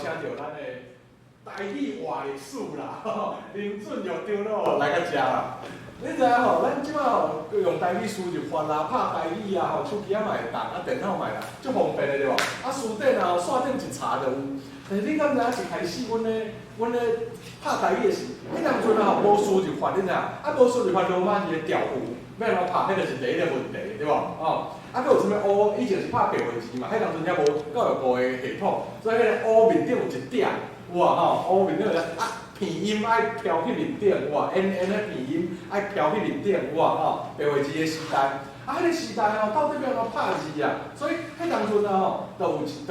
請著咱的台語活歷史啦，林俊育長老來到遮啦。你知影吼，咱這擺吼用台語輸入法啦，拍台語啊吼，手機仔嘛會當，啊電腦嘛會當，足方便的對無？啊辭典啊，線頂一查就有。但是你敢知影一開始阮咧拍台語的時，彼當陣啊吼無輸入法，你知影？啊無輸入法，羅馬字的調符欲按怎拍，彼就是第一個問題，對無？哦，啊閣有啥物烏？以前是拍白話字嘛，彼當陣猶無教育部的系統，所以彼个烏面頂有一點，有無吼？烏面頂有一啊，鼻音愛飄去面頂，有無？N N 的鼻音愛飄去面頂，有無吼？白話字的時代，啊，彼个時代吼，到底欲按怎拍字啊？所以彼當陣啊吼，就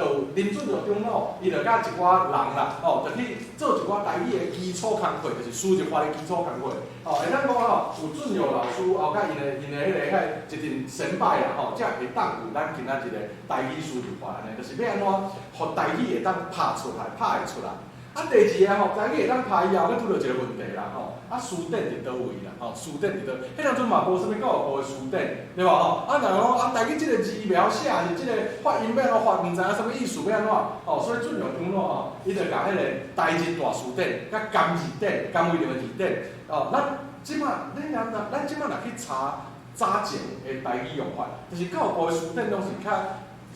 有林俊育長老，伊就佮一寡人啦，吼，就去做一寡台語的基礎工課，就是輸入法的基礎工課。吼，會當講吼，有俊育老師後佮𪜶的彼个彼一陣先輩啦，吼，才會當有咱今仔日的台語輸入法按呢，就是欲按怎，予台語會當拍出來，拍會出來。啊，第二个吼，台語會當拍以後，閣拄著一個問題啦吼。啊，辭典佇佗位啦，吼，辭典佇佗？彼當陣嘛無啥物教育部的辭典，對無吼？啊，若講啊，台語這個字袂曉寫，是這個發音欲按怎發，毋知影啥物意思，欲按怎？吼，所以俊育長老吼，伊就共彼个台日大辭典、佮甘字典、甘為的字典，哦，咱這擺，恁若咱這擺若去查早前的台語用法，就是教育部的辭典攏是較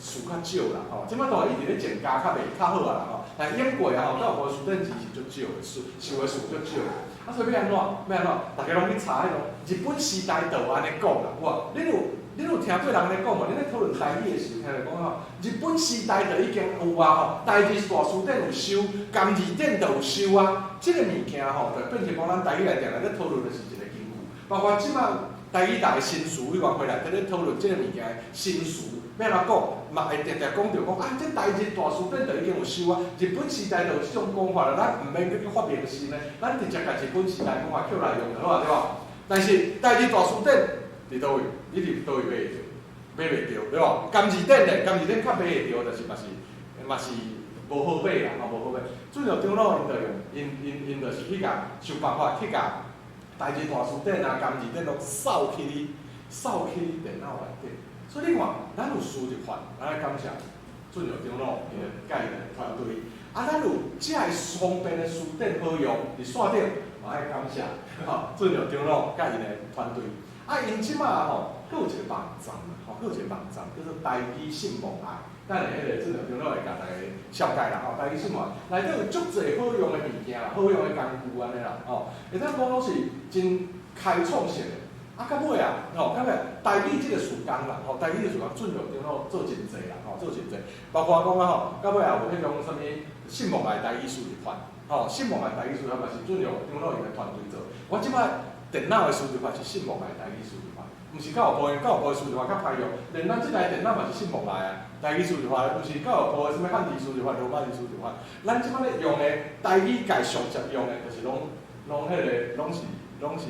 詞較少啦，吼，這擺當然一直咧增加，較袂較好啊啦吼。但用過啊吼，教育部的辭典字是足少的，詞收的詞足少的。啊，所以欲按怎？欲按怎？逐家攏去查彼種日本時代就有按呢講啦，有無？恁有聽過人咧講無？恁咧討論台語的時，聽著講吼，日本時代就已經有啊吼，台日大辭典有收，甘字典就有收啊。這個物件吼，就變成講咱台語內定咧討論的是一個根據，包括這擺台語大新詞委員會內底咧討論這個物件的新詞。欲按怎講，嘛會定定講著講啊，這台日大辭典就已經有收啊，日本時代就有這種講法啦，咱毋免閣去發明新的，咱直接共日本時代講法抾來用就好啊，對無？但是台日大辭典佇佗位？你佇佗位買會著？買袂著，對無？甘字典咧，甘字典較買會著，但是嘛是無好買啦，吼，無好買。俊育長老𪜶就用，𪜶就是去共想辦法去共台日大辭典啊、甘字典攏掃去電腦內底。所以你看，咱有輸入法，咱愛感謝俊育長老𪜶的佮𪜶的團隊。啊，咱有遮个方便的辭典好用，佇線頂嘛愛感謝吼俊育長老佮𪜶的團隊。啊，𪜶這擺吼，閣有一個網站吼，閣有一個網站叫做台語信望愛。等下彼個俊育長老會共大家紹介啦吼，台語信望愛內底有足濟好用的物件，好用的工具按呢啦吼，會當講攏是真開創性的。啊，到尾啊，吼，到尾台語這個事工啦，吼，台語這個事工，俊育長老做真濟啦，吼，做真濟，包括講啊吼，到尾也有彼種啥物信望愛台語輸入法，吼，信望愛台語輸入法嘛是俊育長老𪜶的團隊做。我這擺電腦的輸入法是信望愛台語輸入法，毋是教育部的，教育部的輸入法較歹用。連咱這台電腦嘛是信望愛啊，台語輸入法，毋是教育部的啥物漢字輸入法、羅馬字輸入法。咱這擺咧用的台語界上常用的，就是攏彼个，攏是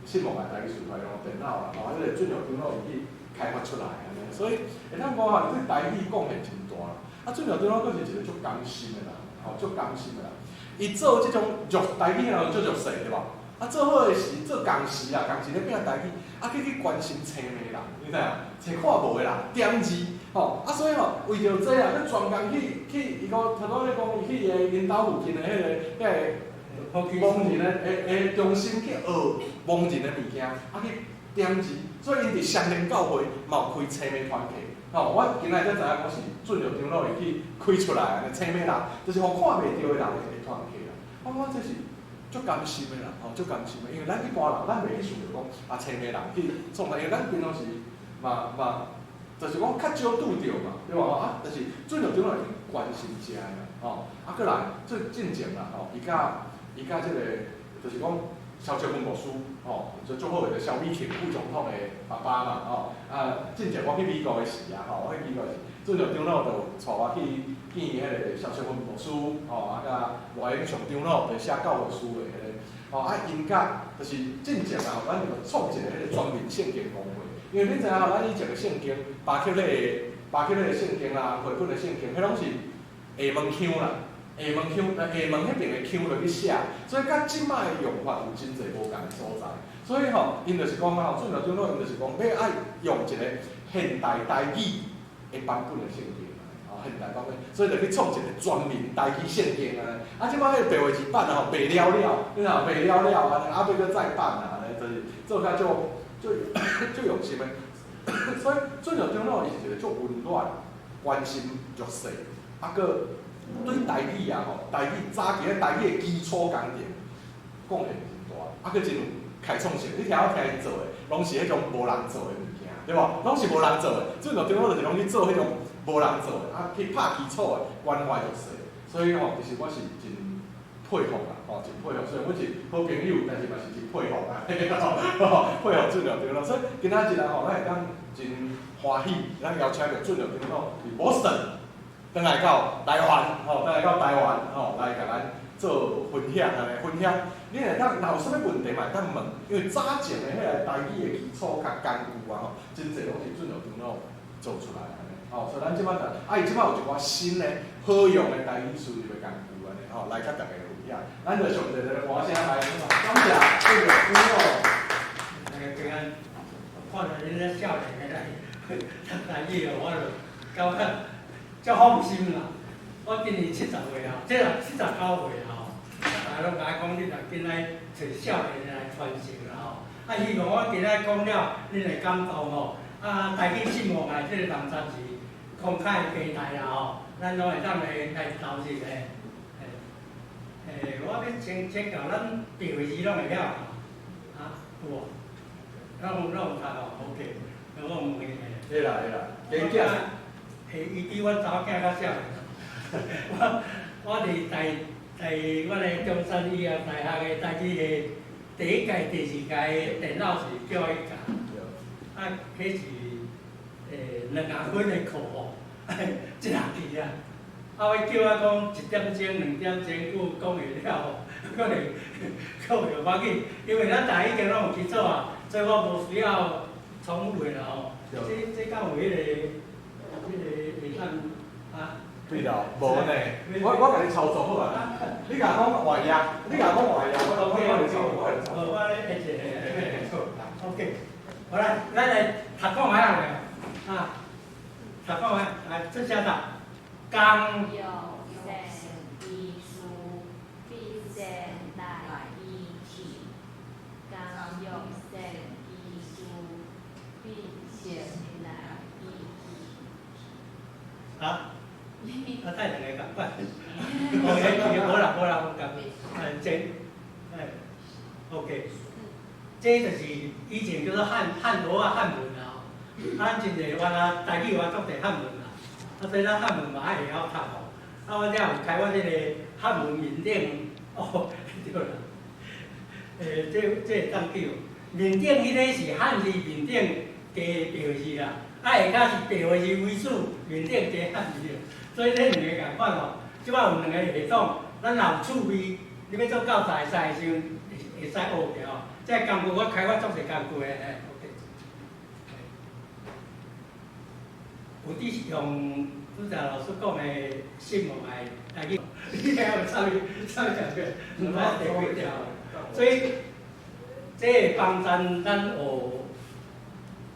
信望愛台語輸入法用電腦啦，吼，彼個俊育長老伊去開發出來按呢，所以會當講吼，伊對台語貢獻真大啦。啊，俊育長老閣是一個足甘心的人，吼，足甘心的人。伊做這種弱台語的人足弱勢對無？啊，做好的時做共時啦，共時咧拼台語，啊去關心青盲人，你知影？揣看無的人點字，吼，啊所以吼，為著這啊，閣專工去，伊講頭拄仔咧講，伊去伊个𪜶兜附近的彼个盲人的中心去學盲人的物件，啊去點字，所以𪜶佇雙連教會嘛有開青盲團體。吼，我今仔才知影講是俊育長老伊去開出來的青盲人，就是予看袂著的人的團體啦。我感覺這是足甘心的啦，吼，足甘心的，因為咱一般人，咱袂去想著講啊青盲人去創啥，因為咱平常時嘛，就是講較少拄著嘛，對無吼？啊，但是俊育長老會去關心遮的啦，吼，啊，閣來最進前啦，吼，伊佮這個就是講蕭錫芬牧師，吼，就足好的蕭美琴副總統的爸爸嘛，吼，啊，進前我去美國的時啊，吼，我去美國時，俊育長老就帶我去見彼個蕭錫芬牧師，吼，啊，佮賴永祥長老，就寫教會書的彼個，吼，啊，𪜶佮就是進前啊，咱就創一個彼個全民聖經公會，因為恁知影吼，咱以前的聖經，巴克禮的聖經啦，繪本的聖經，彼攏是廈門腔啦。廈門腔，廈門彼爿的腔落去寫，所以佮這擺的用法有真濟無仝的所在。所以吼，𪜶就是講啊，吼，俊育長老𪜶就是講，欲愛用一個現代台語的版本的聖經。哦，現代版本，所以就去創一個全民台語聖經啊！啊，這擺彼個白話字版吼，賣了了，你知無？賣了了按呢，啊，欲閣再版啊，按呢就是做較足足足用心的。所以俊祐長老伊是一個足溫暖、關心弱勢，啊，閣對台語啊吼，台語早期咧台語的基礎工程貢獻真大，啊，閣真有開創性。你聽我聽伊做的，攏是彼種無人做的物件，對無？攏是無人做的。俊祐長老就是攏去做彼種無人做的，啊，去拍基礎的，關懷弱勢。所以吼，其實我是真佩服啦，吼，真佩服。雖然阮是好朋友，但是嘛是真佩服啊，佩服俊祐長老。所以今仔日啊吼，咱會當真歡喜，咱邀請著俊祐長老佇 Boston 轉來到台灣，吼，轉來到台灣，吼，來共咱做分享按呢，分享。你會當若有啥物問題嘛會當問，因為早前的彼个台語的基礎佮工具啊吼，真濟攏是俊祐長老做出來按呢，吼，所以咱這擺就，啊，伊這擺有一寡新的好用的台語輸入的工具按呢，吼，來佮大家分享。咱就上一个歡聲來，感謝俊祐長老。大家平安，看著恁咧少年的來讀台語哦，我就感覺足放心啦。我今年70歲啊，這啦79歲啊吼。啊，大家攏共我講，你若緊來揣少年的來傳承啦吼。啊，希望我今仔講了，恁會感動吼。啊，台語信望愛這个網站是公開的平台啦吼，咱攏會當來來投入的。欸，我欲先請教咱白話字攏會曉啊？有無？攏有讀哦，OK。我問伊。會啦會啦，加減。欸，伊比阮查某囝較少年。我佇台台阮的中山醫學大學的台語系第一屆、第二屆的電腦是叫伊教。啊，彼是2公分的課吼，一學期啊。啊，伊叫我講一點鐘、2點鐘，久講會了吼，可能閣袂無要緊，因為咱台語已經攏有基礎啊，所以我無需要重複的啦吼。這敢有彼個會當啊？對啦，無呢，我共你操作好啊。你共講外頁，你共講外頁，我來操，我來操。無，我咧一個，OK。好來，咱來讀看覓啊？啊，讀看覓，來，這寫啥？工欲善其事，必先利其器。工欲善其事，必先利其器。啊？啊，等兩个仝款。哦，無啦無啦，無仝。這，哎，OK。這就是以前叫做漢羅啊漢文啊，啊，咱真濟原來台語話足濟漢文啦，啊，所以咱漢文嘛愛會曉讀吼。啊，我才有開發這个漢文面頂，哦，對啦。欸，這會當叫面頂彼个是漢字面頂加白話字啦，啊，下跤是白話字為主，面頂加漢字，所以這兩个仝款吼。這擺有兩个系統，咱若有趣味，你欲做教材使的時陣，會使學著吼。這个工具我開發足濟工具的，嘿，OK。有啲是用拄才老師講的信望愛來去，你聽有啥物啥物講過？毋知第幾條。所以這个幫贊咱學，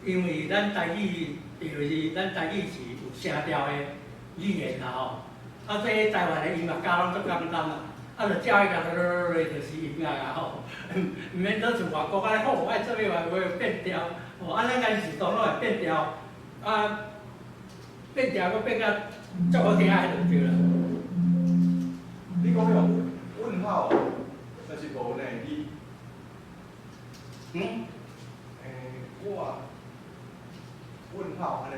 因為咱台語，就是咱台語是有聲調的語言啦吼。啊，這台灣的音樂家攏足簡單啦，啊，就照伊共落落落就是音樂啊吼，毋免倒像外國安呢好，愛做啥物話變調，吼，啊，咱家己是當攏會變調，啊，變調閣變甲足好聽的就對啦。你講迄個問號，但是無呢？你，嗯？欸，我問號按呢？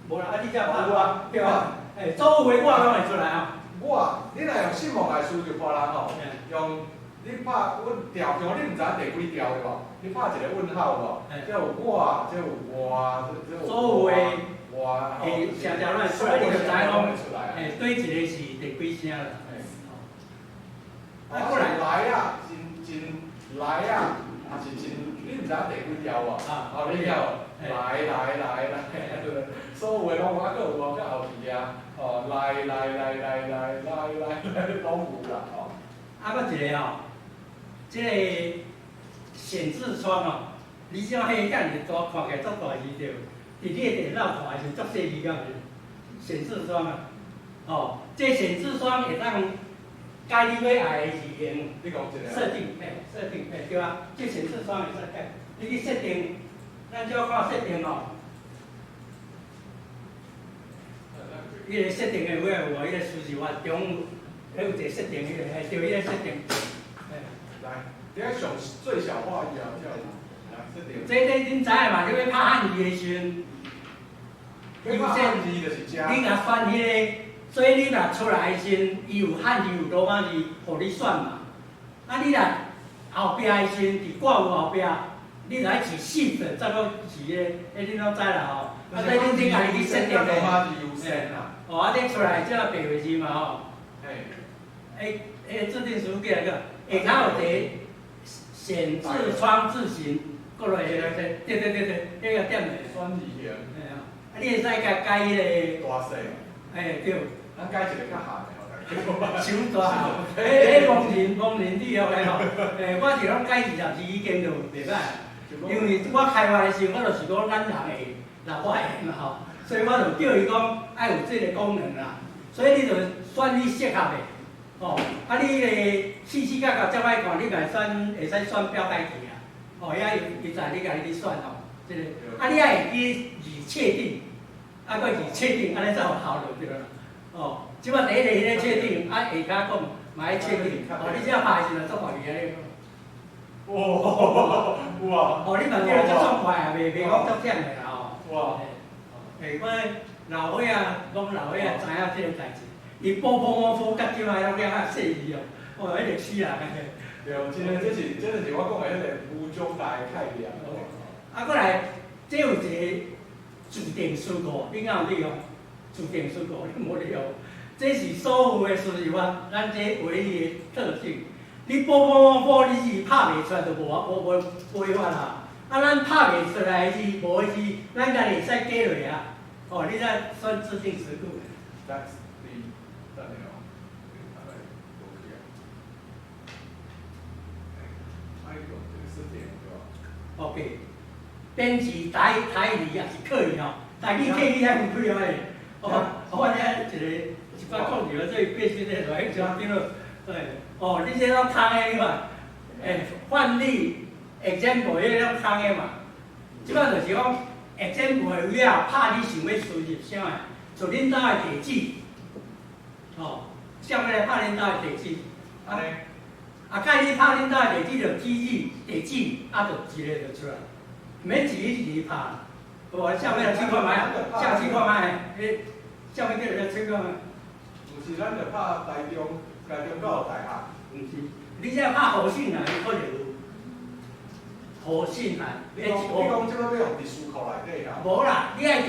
無啦，啊，你這有啊，對啊，欸，所有話我攏會出來啊。我，你若用信望愛輸入別人吼，用你拍阮調，像你毋知影第幾條對無？你拍一個問號無？這有我，這有我，這有所有的我，欸，聲調攏會出來，你就知影講，欸，對一個是第幾聲啦。啊，過來來啊，真真來啊，也是真，你毋知影第幾條無？啊，你曉來來來來，所有的攏有啊，閣有無？閣後邊啊，哦，來來來來來來來，攏有啦，吼。啊，閣一個吼，這个顯示窗哦，你這彼遐爾大，看起來足大字對無？佇你的電腦看的時陣足細字，敢毋是？顯示窗啊，哦，這顯示窗會當改你欲愛的字型。你講一個。設定，嘿，設定，嘿，對啊，這顯示窗會使改，你去設定，咱只要看設定哦。彼個設定的尾有無？彼個輸入法中，彼有一個設定，彼個嘿，對，彼個設定，嘿。來，你愛上最小化以後才有來設定。這恁知影嘛？你欲拍漢字的時陣，欲拍漢字就是這。你若選彼個，所以你若出來的時陣，伊有漢字有羅馬字，予你選嘛。啊，你若後壁的時陣，佇掛有後壁，你若愛飼 shift，再閣飼個，彼恁攏知啦吼。啊，所以恁頂家己去設定的。羅馬字優先啦。哦，啊，這出來這白話字嘛吼。嘿。欸，欸，制定書起來個，下跤有一個顯示窗字型，過來個，對對對對，彼個點下。選字型。嘿啊，啊，你會使共改彼個。大細。嘿，對。咱改一個較鹹的吼。傷大吼，彼盲人盲人你哦，吼，欸，我是攏改20字已經就袂歹，因為我開發的時陣，我就是講咱人會，若我會嘛吼，所以我就叫伊講愛有這個功能啦，所以你就選你適合的，哦，啊，你彼個四四角角遮歹看，你會選會使選標楷體啊，哦，遐伊在你家己去選吼，這個，啊，你愛會記字確定，啊，閣字確定，按呢才有效就對啦，哦。這擺第一個彼個確定，啊下跤講嘛愛確定，哦，你這拍的時陣足快去按呢。哇！哇！哦，你嘛這個足爽快啊，袂講足忝的啦吼。哇！欸，我老歲仔，講老歲仔知影這個代誌，伊波波摸波甲這擺攏了較細膩哦，哦，彼歷史啊。對，真的，這就是我講的彼個無窮大的概念。啊，閣來，這有一個自定詞庫，你敢有利用？自定詞庫你無利用？這是所有的輸入法，咱這唯一的特性。你波波摸波，你字拍袂出來就無無無無法啦。啊，咱拍袂出來的字，無的字，咱家己會使加落啊。哦，你再選自定詞庫。等下哦，來，無去啊。愛用這個設定對吧？OK，編輯台台語也是可以吼，台語客語遐有開的。哦，我遮一個一擺講著，所以變成咧來就對咯。對，哦，你這攏空的你看，欸，範例 example 彼個攏空的嘛。這擺就是講 example 的位啊，拍你想欲輸入啥的，就恁兜的地址，哦，啥物來拍恁兜的地址？按呢？啊，佮你拍恁兜的地址就地址地址，啊，就一個就出來，免一字一字拍。無，啥物來試看覓啊？啥試看覓？彼啥物叫做試看覓？毋是，咱就拍台中，台中到大學。毋是，你這拍和信啊，伊可能有和信啊。你講這個欲用佇詞庫內底啊？無啦，你愛佇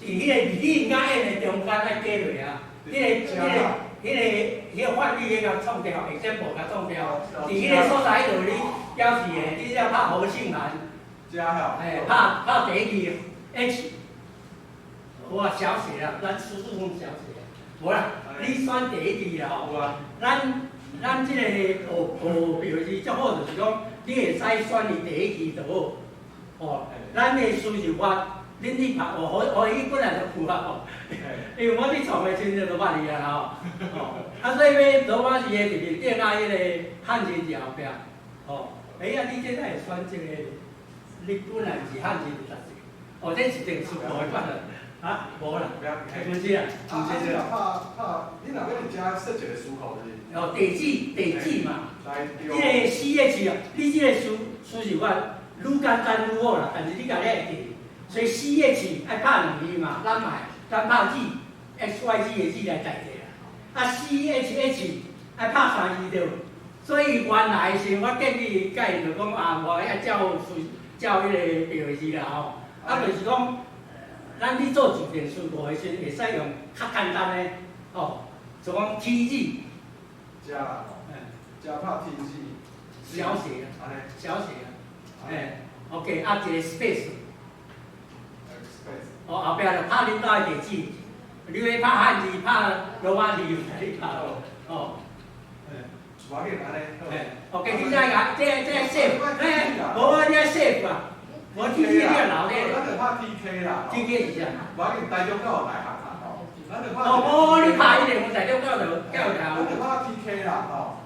彼個字你佮 N 的中間愛加落啊。彼個範例彼個創掉，example 共創掉。佇彼個所在度你表示的，你只拍和信函。嘿，拍第一字 H，哇，小寫啦，咱輸入攏小寫。無啦，你選第一字啦吼。咱這個學學標字足好，就是講你會使選伊第一字就好。哦，咱的輸入法，恁去拍，哦，予伊本來就符合吼。因為我佇創的時陣就捌伊啊吼。哦，啊，所以欲羅馬字的佇面頂啊，彼個漢字佇後壁。哦，欸啊，你這哪會選這個？你本來是漢字就讀這個。哦，這是定數無的法啦。啊，無啦，毋是啦，毋是這個。拍拍，你若欲佇遮設一個詞庫就是？哦，地址地址嘛。這個 C H 啊，你這個輸入法愈簡單愈好啦，但是你家你會記，所以 C H 愛拍兩字嘛，咱嘛咱拍字 X Y Z 的字來代替啦。啊，C H H 愛拍三字對，所以原來時我建議佮𪜶就講啊，我愛照數照彼個標字啦吼，啊，就是講咱去做自定詞庫的時陣，會使用較簡單的吼，就講 T 字。遮啦吼，遮拍 T 字。小寫啊，小寫啊，嘿，OK，啊一個 space。 space。哦，後壁就拍恁兜的地址，你欲拍漢字、拍羅馬字，你拍哦。無要緊，按呢。嘿，OK，你再共這 save，嘿，無啊，你愛 save 啊，無 T K 你也留咧。咱就拍 T K 啦。 T K 是啥？無要緊，台中到大學啦吼。咱就哦，無，你拍一定有台中教就教咱就拍 TK 啦，吼，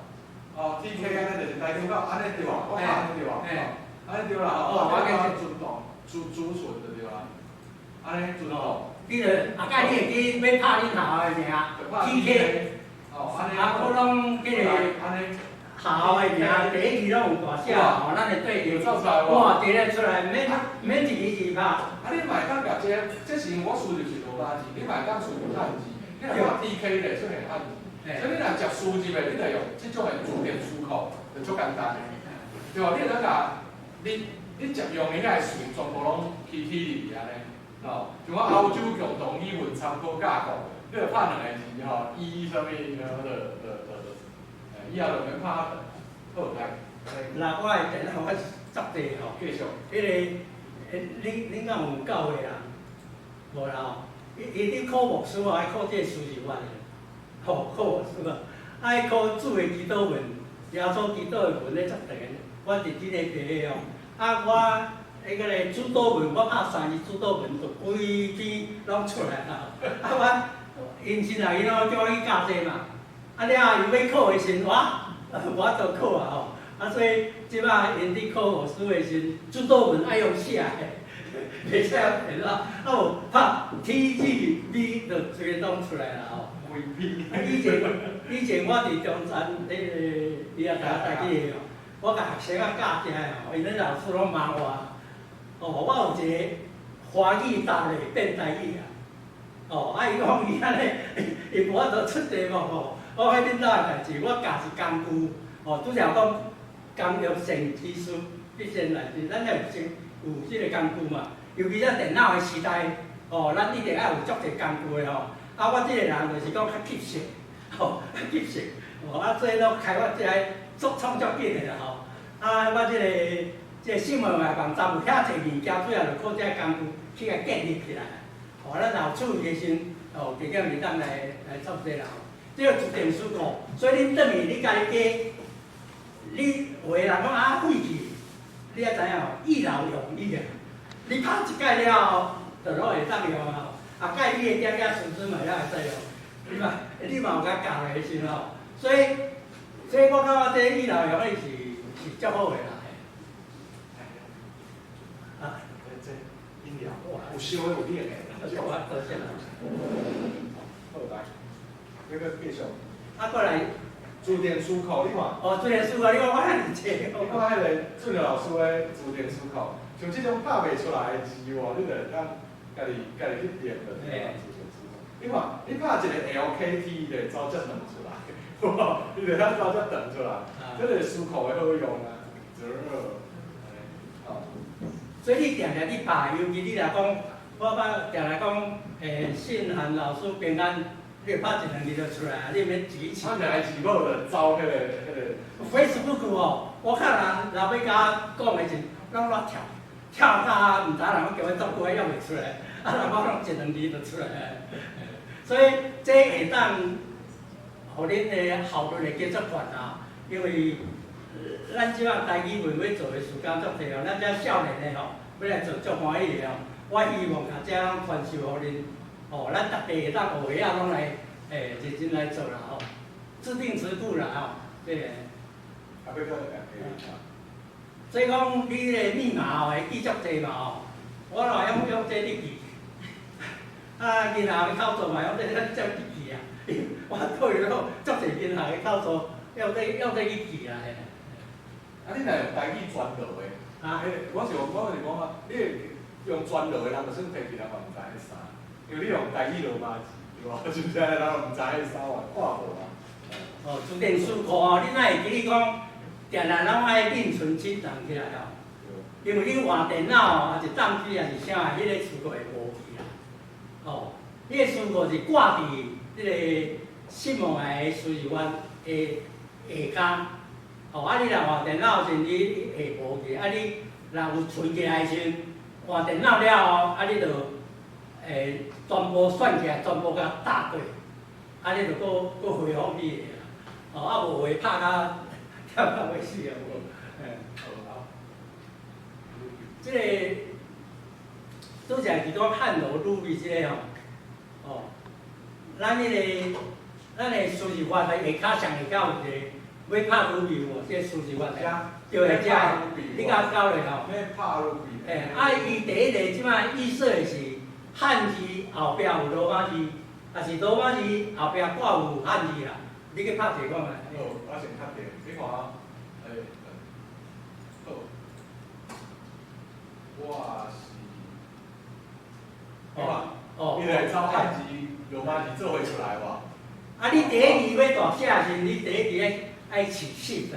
哦，TK 按呢就是台中教，按呢對無？我拍按呢對無？按呢對啦，哦，我記尊動，主主存就對啦，按呢尊動。你就啊，蓋你會記欲拍恁學校的名，TK，哦，按呢，啊，閣攏彼个按呢，學校的名，第一字攏有大寫，吼，咱會對應。哇，佇咧出來，免免一字字拍。啊，你嘛會當共這個，這是因為我輸入是羅馬字，你嘛會當輸入漢字，你若拍 TK 就會出現漢字。所以你若食輸入的，你就用這種的字典詞庫，就足簡單的，對無？你會當共你你食用的遐個詞全部攏起起入去按呢，吼，像我歐洲共同語文參考架構，你就拍兩个字吼，E 啥物，然後就就就就，以後就免拍長。好，來。嗱，我的電腦我執濟吼，繼續。彼个，恁恁敢有教會人？無啦吼，伊伊咧考牧師哦，愛考這个輸入法的，吼，考牧師啊，愛考主的祈禱文，耶穌祈禱的文咧足長的，我佇這个摕的哦。啊，我彼个咧主禱文，我拍三字主禱文，就規篇攏出來啦。啊，我𪜶親愛伊攏叫我去教這嘛。啊了後伊欲考的時陣，我無法度考啊吼。啊，所以這擺𪜶佇考牧師的時陣，主禱文愛用寫的，袂使用電腦。啊無拍 T G V 就隨便攏出來啦吼。規篇。啊，以前以前我佇中山彼个伊也台台語的吼，我共學生仔教遮的吼，𪜶咧老師攏罵我。哦，我有一個華語答咧變台語啊。哦，啊伊講伊按呢，伊無法度出題目吼。我講恁兜的代誌，我教是工具。哦，拄才講工欲善其事，必先利其，咱愛有先有這个工具嘛。尤其這電腦的時代，哦，咱一定愛有足濟工具的吼。啊，我這个人就是講較急性，吼，較急性，哦，啊，所以攏開發這个速創足緊的啦吼。啊，我這个這个新聞的網站有遐濟物件，主要就靠這个工具去共建立起來。哦，咱若有趣味的時陣，哦，加減會當來來做這啦吼。這个自定詞庫，所以恁轉去你家己加，你有的人講啊廢去，你愛知影吼，一勞永逸啊。你拍一擺了後，就攏會當用啊。啊，蓋你的囝囝孫孫嘛也會使用，你嘛你嘛有共教的時陣吼，所以所以我感覺這一勞永逸是是足好的啦。啊，這飲料有燒的有冷的，多謝啦。好來，這個繼續。啊，過來。自定詞庫，你看。哦，自定詞庫，你看我遐爾濟。你看彼個俊老師的自定詞庫，像這種拍袂出來的字哦，你就會當家己家己去練就對啦。自定詞庫，你看，你拍一個 LKT 就會走遮長出來，你就會當走遮長出來，這個詞庫的好用啊。好。所以你定定你拍，尤其你若講，我捌定來講，信涵老師平安。你拍一兩字就出來啊！你免自己拍兩个字母就走彼个彼个。 Facebook 哦，我看人老尾共我講的時，攏亂跳，跳甲毋知人講叫我作句用袂出來，啊，人我攏一兩字就出來。所以這會當，予恁的效率會加足懸啊！因為咱這擺台語文欲做的時間足濟哦，咱這少年的吼，欲來做足歡喜的吼。我希望共這攏傳授予恁。哦，咱逐家會當學會仔攏來，認真來做啦吼，自訂詞庫啦吼，這個。啊，欲閣所以講你的密碼吼會記足濟嘛吼，我若用用這日記，啊，銀行的口座嘛用這這筆記啊，我對咯，足濟銀行的口座用這用這去記啊。啊，你若用台語全落的，啊，我是我是講啊，你用全落的人，就算提起來嘛毋知彼啥。因為你用台語羅馬字，對無？是毋是？人毋知彼啥嘛，看無啊。哦，自定詞庫哦，你哪會記你講，定定攏愛另存檔起來哦。因為你換電腦哦，抑是當機，抑是啥，彼个詞庫會無去啦。哦，彼个詞庫是掛佇彼个新聞的輸入員的下跤。哦，啊，你若換電腦時，你會無去。啊，你若有存起來的時陣，換電腦了後，啊，你就會全部選起來，全部共搭過，啊，你就閣閣恢復你的。哦，啊無會拍甲忝到欲死啊無，嘿。好。這个拄才是講漢羅魯味這个吼，哦，咱彼个咱的輸入法下跤上下跤有一個欲拍 Ruby 無？這輸入法的，對的，這你共教咧吼。欲拍 Ruby。嘿，啊，伊第一個這擺意思的是漢字後壁有羅馬字，抑是羅馬字後壁掛有漢字啦。你去拍一下看覓。好，我先確定，你看啊，欸，好，我是，你看，伊就會走漢字、羅馬字做伙出來無？啊，你第一字欲大寫的時，你第一字愛愛試 shift。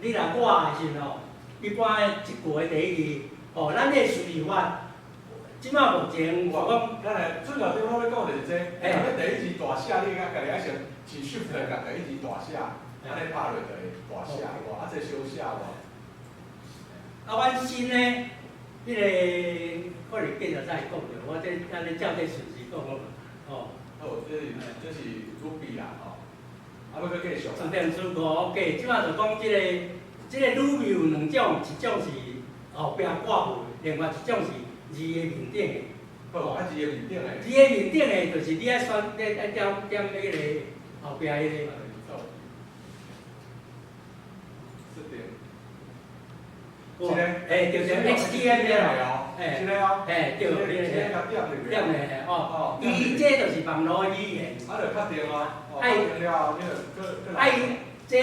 你若我的時吼，一般一句的第一字，吼，咱這輸入法，這擺目前我講，咱來主要頂我欲講就是這，若欲第一字大寫，你家己愛先試 shift 共第一字大寫，按呢拍落就會大寫無？啊，這小寫無？啊，阮新的彼个可能過陣才會講著，我這按呢照這順序講好無？哦。好，這是 Ruby 啦，吼。啊，欲閣繼續。自動輸入 OK，這擺就講這個 Ruby 有兩種，一種是後壁掛號的，另外一種是字的面頂的。好，啊字的面頂的。字的面頂的，就是你愛選，你愛點點彼个後壁彼个。設定。這个，嘿，就是 HTML 哦，這個哦，嘿，對，這個共點入去。點的，哦，伊這就是網路語言。啊，就確定啊，確定了後，你就閣愛這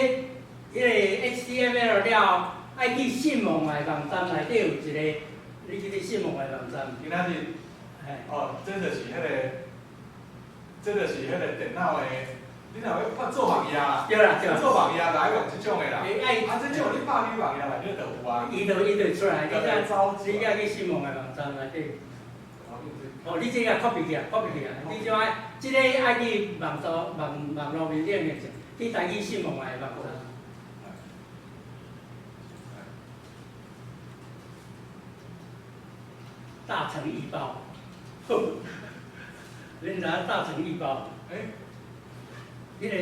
彼个 HTML 了後，愛去信網的網站內底有一個，你去信網的網站。今仔日，哦，這就是彼個，這就是彼個電腦的。你若欲拍做網頁，對啦對啦，做網頁就愛用這種的啦。啊，這種你拍去網頁內底就有啊。伊就出來，你才去信網的網站內底。哦，你這個 copy 起來，copy 起來，你就愛這個愛去網站網網路面頂的，去台語新聞的網站。大成義包，恁知影大成義包？欸。彼个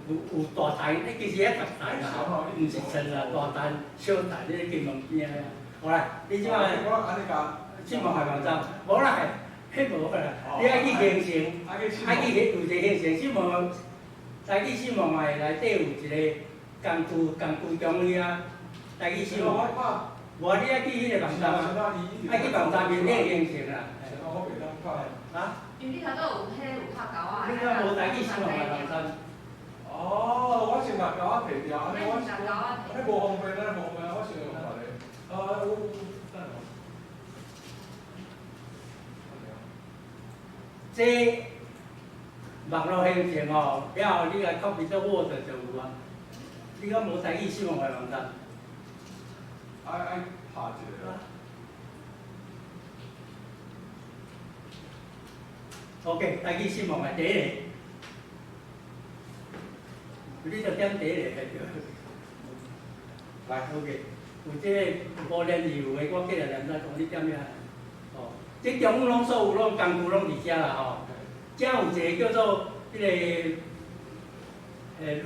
有大台，彼其實遐逐台啦，毋是賰啦，大台、小台，你咧金門邊仔。好啦，你這擺新聞的網站，無啦，彼無啦，你愛去形成，愛去彼有一個形成新聞，台語新聞的內底有一個工具，工具中央，台語新聞。無，你愛去彼個網站，愛去網站面頂形成啦。啊？因為你頭拄有彼有拍勾仔。你敢無台語新聞的網站？哦，我先共勾仔提掉，按呢我按呢無方便，按呢無方便，我先用別个。啊，我等下。這網路形成吼，了後你來 copy 做 Word 就有啊。你敢無台語新聞的網站？愛拍一個。 OK，台語新聞的第一個，你就點第一個就對。來，OK，有這個無連字有的，我過來念再講你點遐。哦，這中央攏所有攏工具攏佇遮啦吼。遮有一個叫做彼個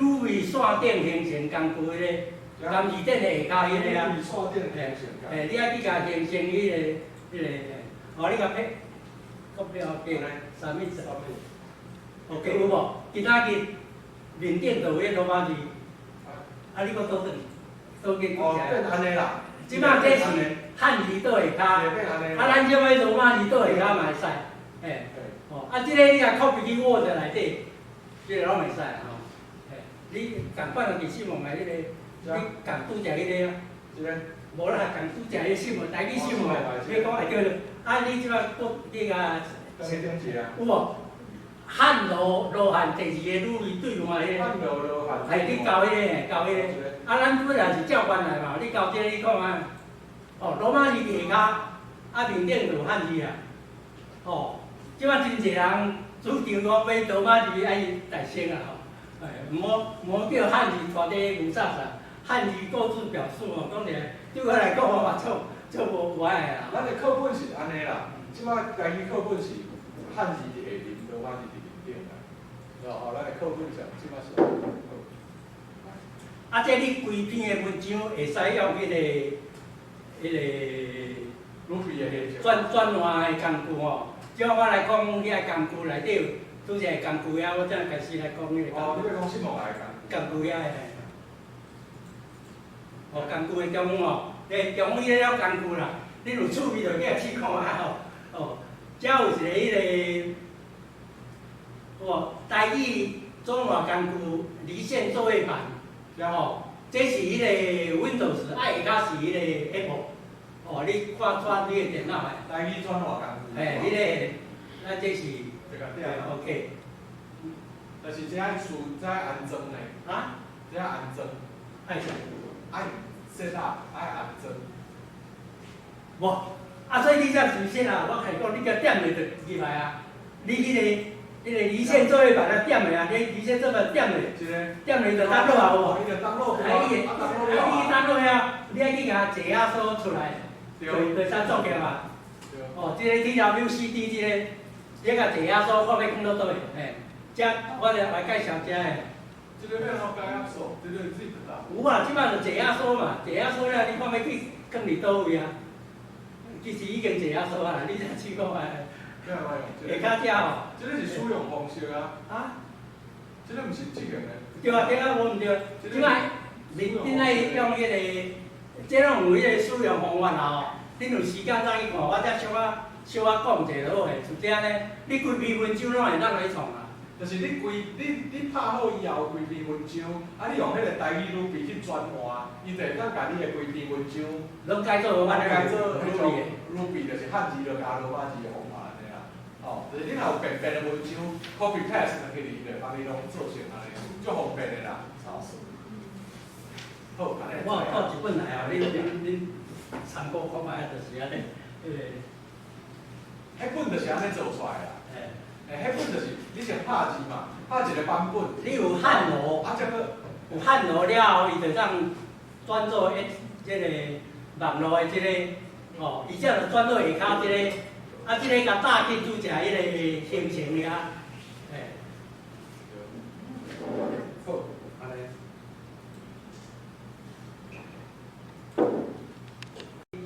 ，Ruby 線頂形成工具彼個，含字典的下跤彼個啊。線頂形成。嘿，你愛去共形成彼個，哦，你共撇，copy OK，啥物字？OK 有無？其他去面頂就有彼羅馬字，啊，你閣倒轉，倒去哦，變按呢啦。這擺這是漢字倒下跤，啊，咱這擺羅馬字倒下跤嘛會使，嘿。哦，啊，這個你若 copy 去 Word 內底，這個攏會使吼。嘿，你仝款就佇新聞的彼個，你仝拄則彼個啊。這個。無啦，仝拄則彼新聞，台語新聞，你講會對。啊，你這擺閣你共。有無？漢羅羅漢第二个女對換彼個。漢羅羅漢。係你交彼個，交彼個。啊，咱本來是照原來嘛，你交這個你看啊。哦，羅馬字佇下跤，啊面頂就有漢字啊。哦，這擺真濟人主張講欲羅馬字愛代先啊吼，哎，毋好叫漢字拖佇牛雜雜，漢字各自表述吼，講起來對我來講我嘛足足無愛啊。咱的課本是按呢啦，這擺家己課本是漢字佇下面，羅馬字佇面頂啦。哦，咱的課本上這擺是。啊，這你規篇的文章會使用彼個 Ruby 的轉轉換的工具吼。這照我來講，遐工具內底，拄則工具遐，我才開始來講彼個哦，你欲講新聞來工具遐的。哦，工具的中央哦，欸，中央迄个工具啦，你有趣味就去來試看覓吼。哦，遮有一个彼个，哦，台語轉換工具離線作業版，哦，這是彼個 Windows，啊下跤是彼個 Apple。哦，你看轉你的電腦的。台語轉換工具。嘿，彼個，咱這是。這個對。 OK。但是這愛輸，這愛安裝呢。啊？這愛安裝。愛啥？愛設啊，愛安裝。無，啊，所以你才是先啊，我共你講，你共點下就入來啊。你彼個離線作業版啊點下啊，你離線作業版點下，點下就登錄啊有無？伊就登錄。啊，伊會，啊，你登錄了，你愛去共解壓縮出來，就會使作業啊。哦，這個 TWCD 這個，你共解壓縮看欲放佗佗位，嘿，這我就來介紹這个。這個欲按怎解壓縮？這個 zip 啦。有啊，這擺就解壓縮嘛，解壓縮了，你看欲去囥佇佗位啊？其實已經解壓縮啊，你才試看覓。下跤遮吼。這個是使用方式啊。啊？這個毋是執行的。對啊，對啊，無毋對。這擺恁愛用彼個，這攏有彼個使用方法啦吼。恁有時間再去看，我才小可小可講者就好個。是這按呢，你規篇文章攏會當來創啊。就是你規你你拍好以後，規篇文章，啊，你用彼個台語 Ruby 去轉換，伊就會當共你的規篇文章，攏改做改做彼種 Ruby，就是漢字就加羅馬字的方法按呢啦。哦，就是你若有變變的文章，copy paste 落去，伊就幫你攏做成按呢，足方便的啦。好，按呢。我有帶一本來哦，恁恁恁參考看覓，就是按呢，彼個。彼本就是按呢做出來啦。欸，彼本就是你先拍字嘛，拍一個版本。你有漢羅，啊，這個有漢羅了後，伊就當轉做一這個網路的這個，哦，伊才就轉做下跤這個，啊，這個共打進拄則彼個形成爾，欸。好，按呢。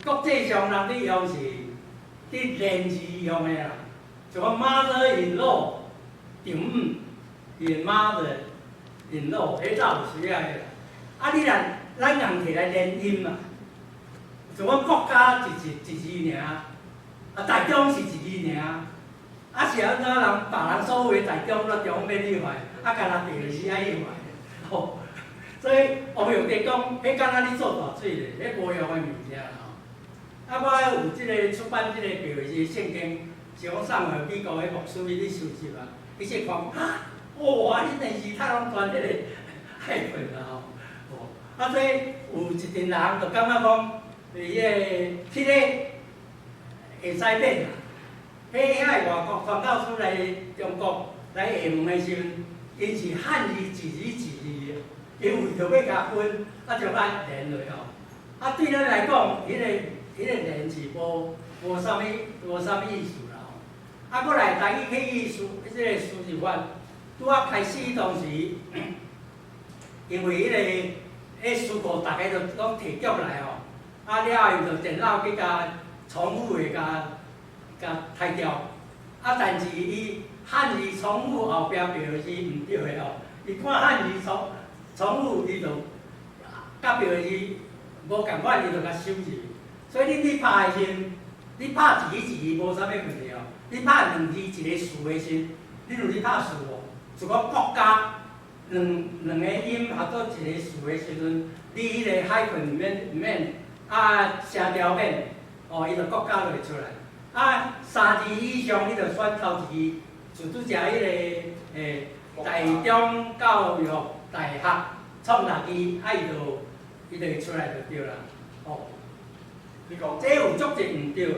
國際上人佇用是佇連字用的啦。像講 mother in law，丈母，伊的 mother in law，彼早有需要的啦。啊，你若咱共提來連音嘛，像講國家一一一字爾，啊，台中是一字爾，啊是按怎人別人所謂台中咯，中免去懷，啊，干焦地是愛去懷，吼。所以王永德講，彼敢若你做大水咧，彼無用的物件吼。啊，我有這个出版這个表是聖經。是講送予美國彼牧師伊咧收集啊，伊說看，哈，哇！恁電視塔攏傳彼個海粉啊吼，哦，啊，所以有一陣人就感覺講，伊个彼個會使變啊，彼遐个外國傳教士來中國來下問的時陣，𪜶是漢字一字一字的，𪜶為著欲共分，啊，將咱連落吼，啊，對咱來講，彼個連是無無啥物無啥物意思。啊，閣來台語去意思，這个輸入法，拄仔開始當時，因為彼個彼書庫逐个都攏提供來吼，啊了後伊就電腦去共重複的共共刣掉，啊但是伊漢字重複後壁標是毋對的吼，伊看漢字重重複，伊就佮標字無仝款，伊就共收入去。所以你咧拍的時陣，你拍一字一字無啥物問題哦。你拍兩字一个詞的時，你有咧拍詞無？就講國家兩兩个音合做一個詞的時陣，你彼個 hyphen 毋免毋免啊聲調免，哦，伊就國家就會出來。啊，三字以上你就選頭一字，就拄則彼個欸台中教育大學創立字，啊伊就伊就會出來就對啦。哦，你講這有足濟毋對。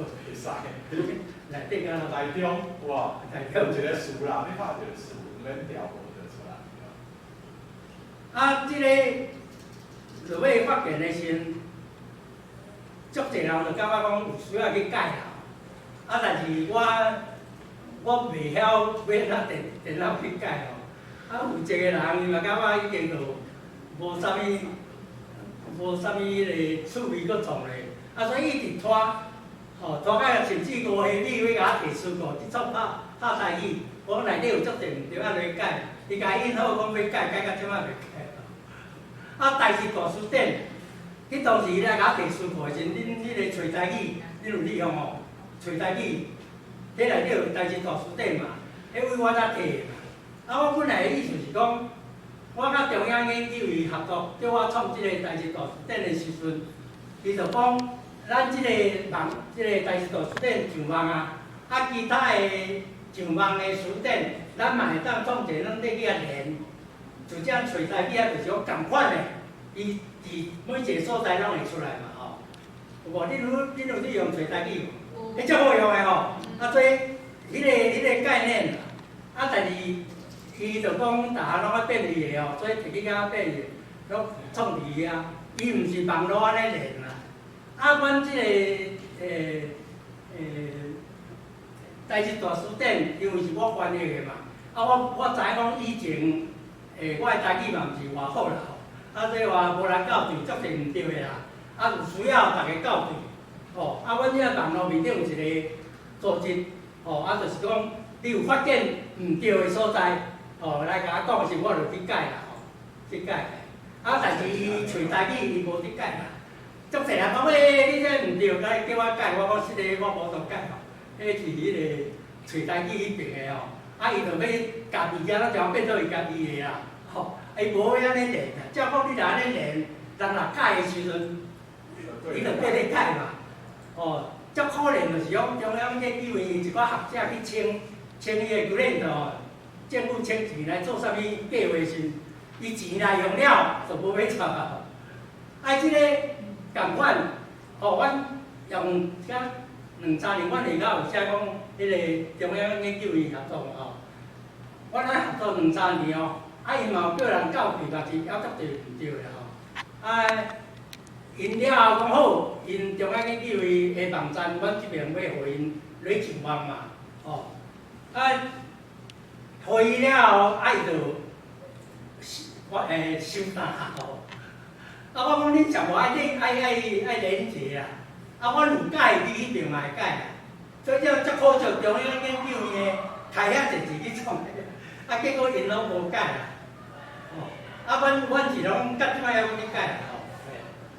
袂使，內底啊，台中有無？台中一个詞啦，你拍一个詞，毋免調無就出來。啊，這個落尾發現的時陣，足濟人就感覺講有需要去改啦。啊，但是我我袂曉欲按怎電電腦去改吼。啊，有一個人伊嘛感覺已經就無啥物無啥物彼個趣味閣創咧。啊，啊，所以一直拖，吼，拖到甚至5月尾欲共我提書稿，這創拍拍台語，我講內底有足濟毋對，按怎改？伊共印好講欲改，改到這擺袂改。啊，台字大辭典，彼當時伊來共我提書稿的時陣，恁彼个揣台語，恁有利用吼？揣台語，彼內底有台字大辭典嘛？彼位我才提的嘛。啊，我本來的意思是講，我佮中央研究院合作，叫我創這个台字大辭典的時陣，伊就講，咱這个網，這个台字大辭典上網啊，啊，其他的上網的辭典，咱嘛會當創一个攏咧去遐連，就這樣揣台語啊，就是講仝款的，伊佇每一个所在攏會出來嘛吼。有無？恁有咧用揣台語無？彼足好用的吼，啊，所以彼个概念，啊，但是伊就講逐項攏愛變伊的吼，所以提去遐變伊，攏創佇遐，伊毋是網路按呢連啦。啊，阮這个台字大辭典，因為是我翻譯的嘛，啊，我知影講以前，我的台語嘛毋是偌好啦吼，啊，所以話無人校對，足濟毋對的啦，啊，有需要逐家校對，吼，啊，阮這網路面頂有一個組織，吼，啊，就是講你有發現毋對的所在，吼，來共我講時，我就去改啦，吼，去改。啊，但是伊揣台語，伊無去改啦。足濟人講，欸，你這毋對，來叫我改，我講實個，我無當改吼。彼是彼个揣台語彼爿的吼，啊，伊就欲家己遐攏將變做伊家己的啦，吼，伊無欲按呢連啊。照講你若按呢連，人若改的時陣，伊就變咧改嘛，哦，足可憐就是講中央研究院一寡學者去請請彼個 grant 吼，政府請錢來做啥物計劃時，伊錢來用了就無欲插啊。啊，這個仝款，吼，阮用遮兩三年，阮下跤有寫講，彼个中央研究院合作吼，阮咧合作兩三年哦，啊，伊嘛有叫人校對，但是猶足濟毋對的吼。啊，𪜶了後講好，𪜶中央研究院的網站，阮這邊欲予𪜶落上網嘛，吼。啊，予伊了後，啊，伊就我收檔吼。啊，我講恁上無愛連愛愛愛連結啦，啊，阮有改，你彼爿嘛會改啦。所以這足可惜，中央研究院開遐濟錢去創，啊，結果𪜶攏無改啦。哦，啊，阮是攏到這擺猶閣去改啦吼。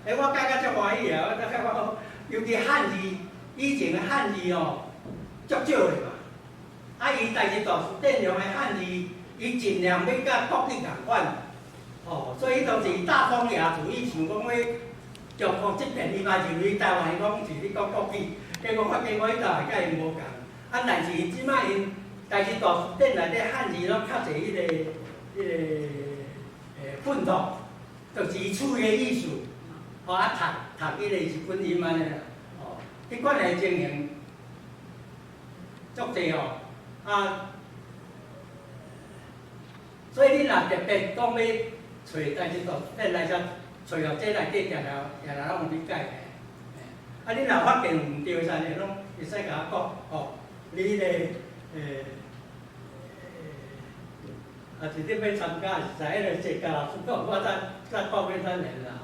欸，我改甲足歡喜啊！我感覺講，尤其漢字，以前的漢字哦，足少的嘛。啊，伊台字大辭典用的漢字，伊盡量欲佮國語仝款。哦，所以當時大東亞主義想講欲中國這邊，伊嘛認為台灣講是咧講國語，結果發現我彼搭會佮𪜶無仝。啊，但是這擺𪜶台字大辭典內底漢字攏較濟彼个訓讀，就是伊詞的意思。哦，啊，讀讀彼个是本音按呢啦。哦，彼款的情形足濟哦，啊，所以你若特別講欲揣台字大辭典來遮揣哦，這內底定定定定攏有咧改的。啊，你若發現毋對啥呢，攏會使共我講，吼，你彼个啊是你欲參加是在彼个這甲老師講，我才講欲怎連啦吼。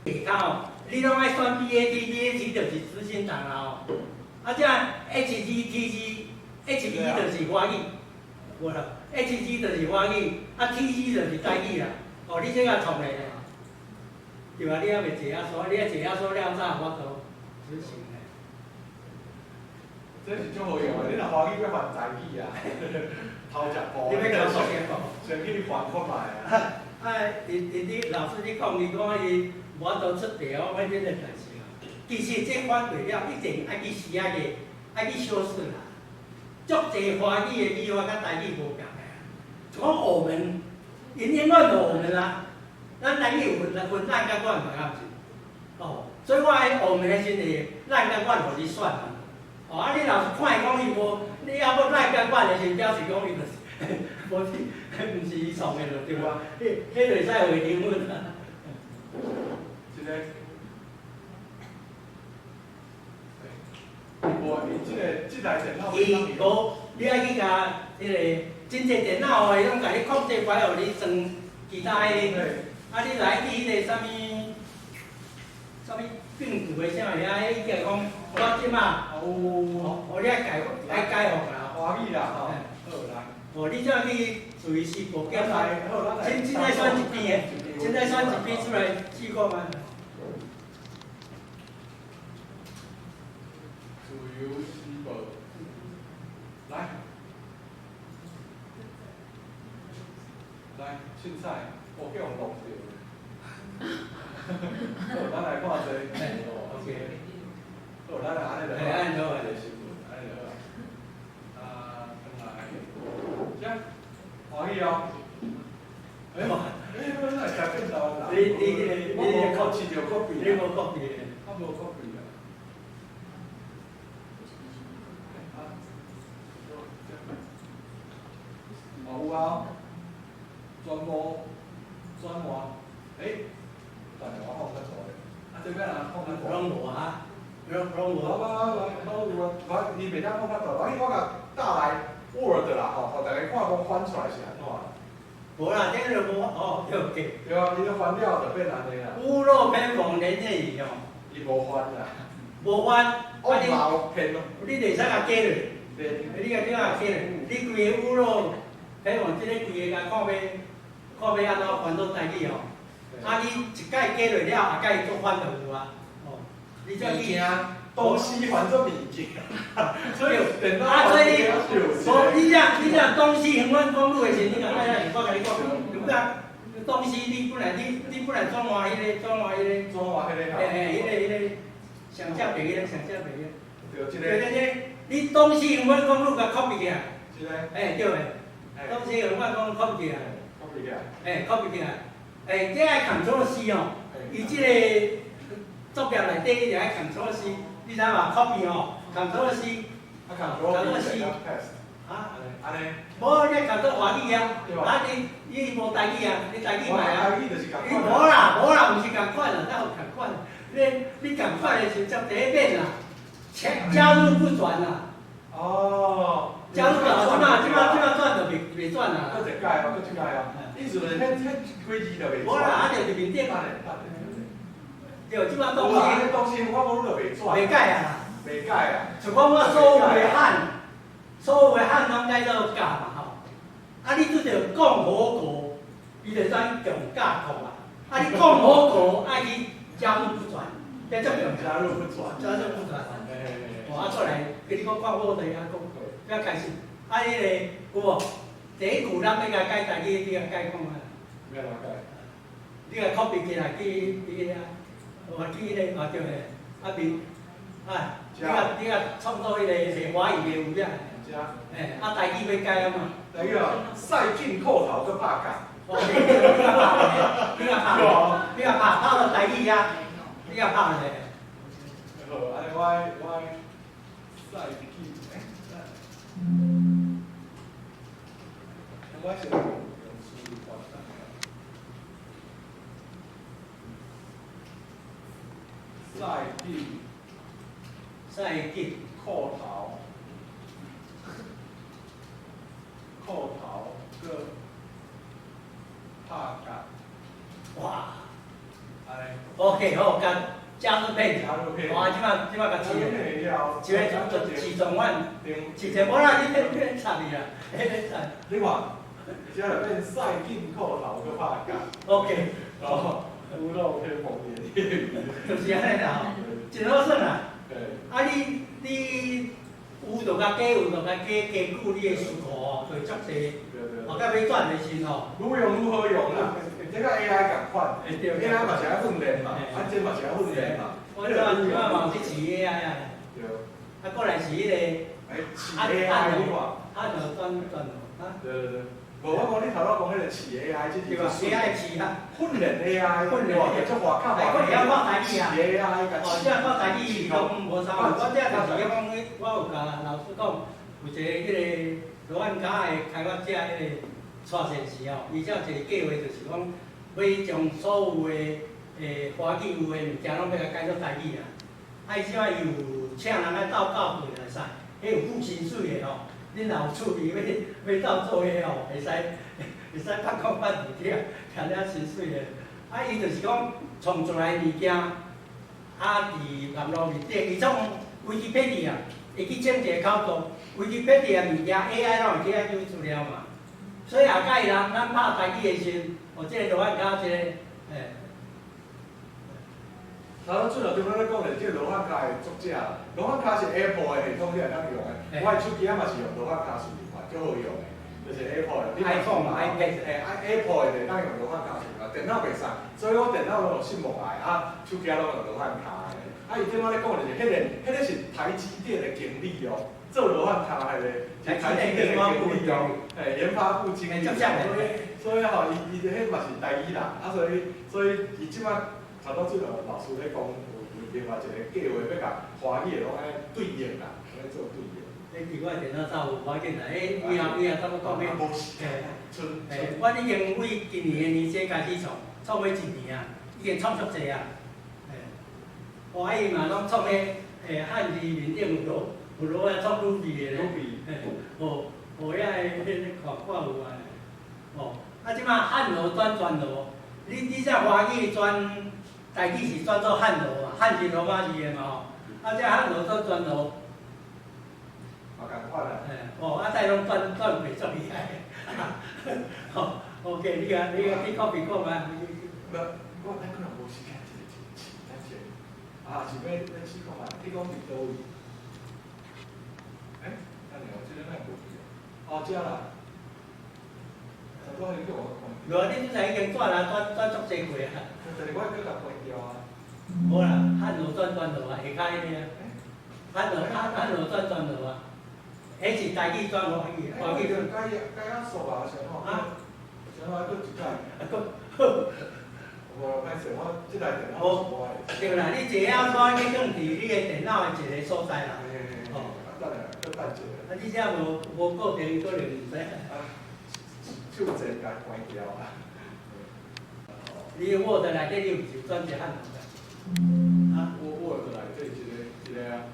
下跤吼，你攏愛選 BAT，BAT 就是執行黨啦吼。啊，這 HGTG，HG 就是華語，無啦，HG 就是華語，啊 TG 就是台語啦。哦，你這個創的咧，對吧？你猶未坐遐所，你愛坐遐所了才有法度執行的。這是足好用的，你若華語欲翻台語啊，頭一步。你欲共我說先講。先去翻看覓啊。啊，伊伊你老師你講，伊講伊無法度出題，我講這個代誌哦。其實這翻過了，一定愛去試啊個，愛去修飾啦。足濟華語的語法佮台語無仝的，像講我們，𪜶永遠就我們啦。咱台語有分分咱佮阮嘛，敢毋是？哦，所以我喺我們的時陣，咱佮阮予你選嘛。哦，啊，你若是看伊講伊無，你猶閣咱佮阮的時陣，表示講伊就是無是，毋是伊創的就對無？彼彼就會使會英文啊。這個，無，伊這个這台電腦。伊無，你愛去共彼个真濟電腦會攏共你控制擺予你裝其他的。啊，你來去彼个啥物，啥物病毒的啥物啊？伊就讲我這馬，哦，哦，你愛解愛解放啦，歡喜啦吼，好來。哦，你這去自由時報檢來，好，咱來。凊凊彩選一篇的，凊彩選一篇出來試看覓。自由時報，來，來，凊彩，我叫人弄著。好，咱來看這個。 OK。好，咱來按呢就好。按呢就好。按呢就好。啊，轉來，這歡喜哦。欸，欸，我哪會食變豆啦？你你彼個，我無試著 copy。你無 copy 的。我無 copy 啊。啊，哦有啊，全部轉換，欸，等下我放較大咧，啊這欲按怎放較大？攏無啊，攏攏無。我我有啊，我伊袂當放較大，反正我共打來 Word 啦吼，予大家看講翻出來是按怎。無啦，這個就無哦，對對。對啊，伊都翻了就變按呢啦。屋漏偏逢連夜雨吼。伊無翻啦。無翻，我無偏咯。你袂使共加落，你共這共加落，你規个屋漏偏逢這個規个共看欲看欲按怎翻做台語吼。啊，你一擺加落了，下擺閣翻就有啊。哦，你這物件東西翻做物件，所以電腦啊，所以你，無你這你這東西橫灣公路的時陣，你共愛我共你講，對不對？東西你本來你你本來轉換彼個轉換彼個，轉換彼個，嘿嘿，彼個彼個上正白彼個上正白彼個。對，這個。對對對，你東西橫灣公路共 copy 起來。這個。欸對的，東西橫灣公路 copy 起來。 copy 起來。欸，copy 起來。欸，這愛 Ctrl C 哦，伊這個作業內底一定愛 Ctrl C，你知無？copy 吼，Ctrl C。啊，Ctrl C。啊？按呢？無，你 Ctrl 華語啊，啊你你無台語啊，你台語嘛啊？你無啦無啦，毋是仝款啦，哪有仝款？你你仝款的時陣第一遍啦，加入不轉啦。哦。加入不轉，這馬這馬這馬轉就袂袂轉啦。閣一改哦，閣一改哦。意思就是彼彼幾字就袂轉。無啦，啊就佇面頂。對，這馬東西。東西我講就袂轉。袂改啊。袂改啊。像講我所有的漢，所有的漢攏改做甲嘛吼。啊，你拄著共和國，伊就轉共甲國啊。啊，你共和國愛去加入不轉，這足重要。加入不轉。加入不轉。哦，啊，出來，給你講看好地啊，講，才開始。啊，彼個有無？第一句咱欲共改台語，你共改看覓？欲按怎改？你共 copy 起來去去遐，哦去彼個哦對個，啊面，啊，你共你共創作彼個是華語的有影。欸，啊台語欲改啊嘛？台語哦，賽進褲頭閣拍甲。哦，你共拍，你共拍，你共拍，拍到台語遐，你共拍咧。好，按呢我我賽進，欸，我先用輸入法。賽進，賽進褲頭，褲頭閣拍甲。哇！按呢。 OK，好，共加入片，加入片。哇，這馬這馬共試，試個試狀元，試者無啦，你免免插伊啦，免插。你看，這就變賽進褲頭閣拍甲。 OK。哦，屋漏偏逢連夜雨。就是按呢啦吼，真好耍啦。對。啊你你有就共加，有就共加，加久你的思考吼，就會足濟。哦，到尾轉的時吼，愈用愈好用啦。這佮 AI 仝款，AI 嘛是愛訓練嘛，啊這嘛是愛訓練嘛。我這馬這馬嘛是飼 AI 啊。對。啊，過來是彼個。欸，飼 AI 你看。啊，就轉轉啊。對對對。無，我講你頭拄講彼個飼 AI，這是 AI 飼啊。訓練 AI，訓練。哇，足外口哎，我會曉講台語啊。飼 AI，哦，這講台語攏無啥，我這就是講，我有共老師講，有一個彼個羅漢跤的開發者，彼個蔡先生吼，伊這一個計劃就是講，欲將所有的華語有的物件攏欲共改做台語啊。啊，伊這擺伊有請人來鬥教會會使，彼有付薪水的吼。恁若有趣味欲欲鬥做彼吼，會使會使拍講拍佇遐，聽了薪水的。啊，伊就是講創出來的物件，啊，佇網路面頂，伊創 Wikipedia，會去整一個口圖，Wikipedia 物件 AI 攏會去遐找資料嘛。所以後蓋人咱拍台語的時陣，哦，這個羅漢跤這個，嘿。頭先最後點咧講的，這個羅漢跤的作者，羅漢跤是 Apple 的系統，你會當用的。我的手機仔嘛是用羅漢跤輸入法，足好用的，就是 Apple 的。 iPhone、iPad。嘿，Apple 的就會當用羅漢跤輸入法，電腦袂使，所以我電腦攏用信目來，啊，手機攏用羅漢跤的。啊，伊頂擺咧講的就是彼個，彼個是台積電的經理哦，做羅漢跤彼個是台積電的經理哦，嘿，研發部經理。所以吼，伊伊彼嘛是台語人，啊，所以伊這擺。頭拄仔老師咧講，有另外一個計劃欲共華語的攏按呢對應啦，按呢做對應。你佇我電腦走有無要緊啦，彼以後以後差不多講欲，嘿，我已經為今年的年底開始創，創欲一年啊，已經創足濟啊，嘿，我啊伊嘛攏創彼漢字面頂有羅有羅啊創 Ruby 的咧，嘿，哦，哦遐個彼個看看有啊，哦，啊這擺漢羅轉全羅，你這華語轉台語是轉做漢羅嘛，漢是羅馬字的嘛吼，啊這漢羅轉全羅。嘛仝款啊。嘿，哦，啊，再攏轉轉袂足厲害。好，OK，你共去 copy 看覓？無，我咱可能無時間一個一個試，等下。啊，是欲欲試看覓？你講佇佗位？欸，等下，我這个哪會無去啊？哦，這啦。差不多你叫我看。無啊，你拄才已經轉啊，轉轉足濟過啊。但是我閣共關掉啊。無啦，漢羅轉全羅啊，下跤彼個啊。漢羅漢漢羅轉全羅啊。彼是台語轉華語，華語。改改啊數啊，啥怎？啊？啥怎閣一改？啊，閣。無歹勢，我這台電腦是我的。對啦，你一下煞去放佇你的電腦的一個所在啦。哦。啊，等下，閣等一下。啊，你這無無固定，可能毋知。啊，手掣共關掉啊。你 Word 內底你有是轉一漢字？啊？我 Word 內底一個一個啊。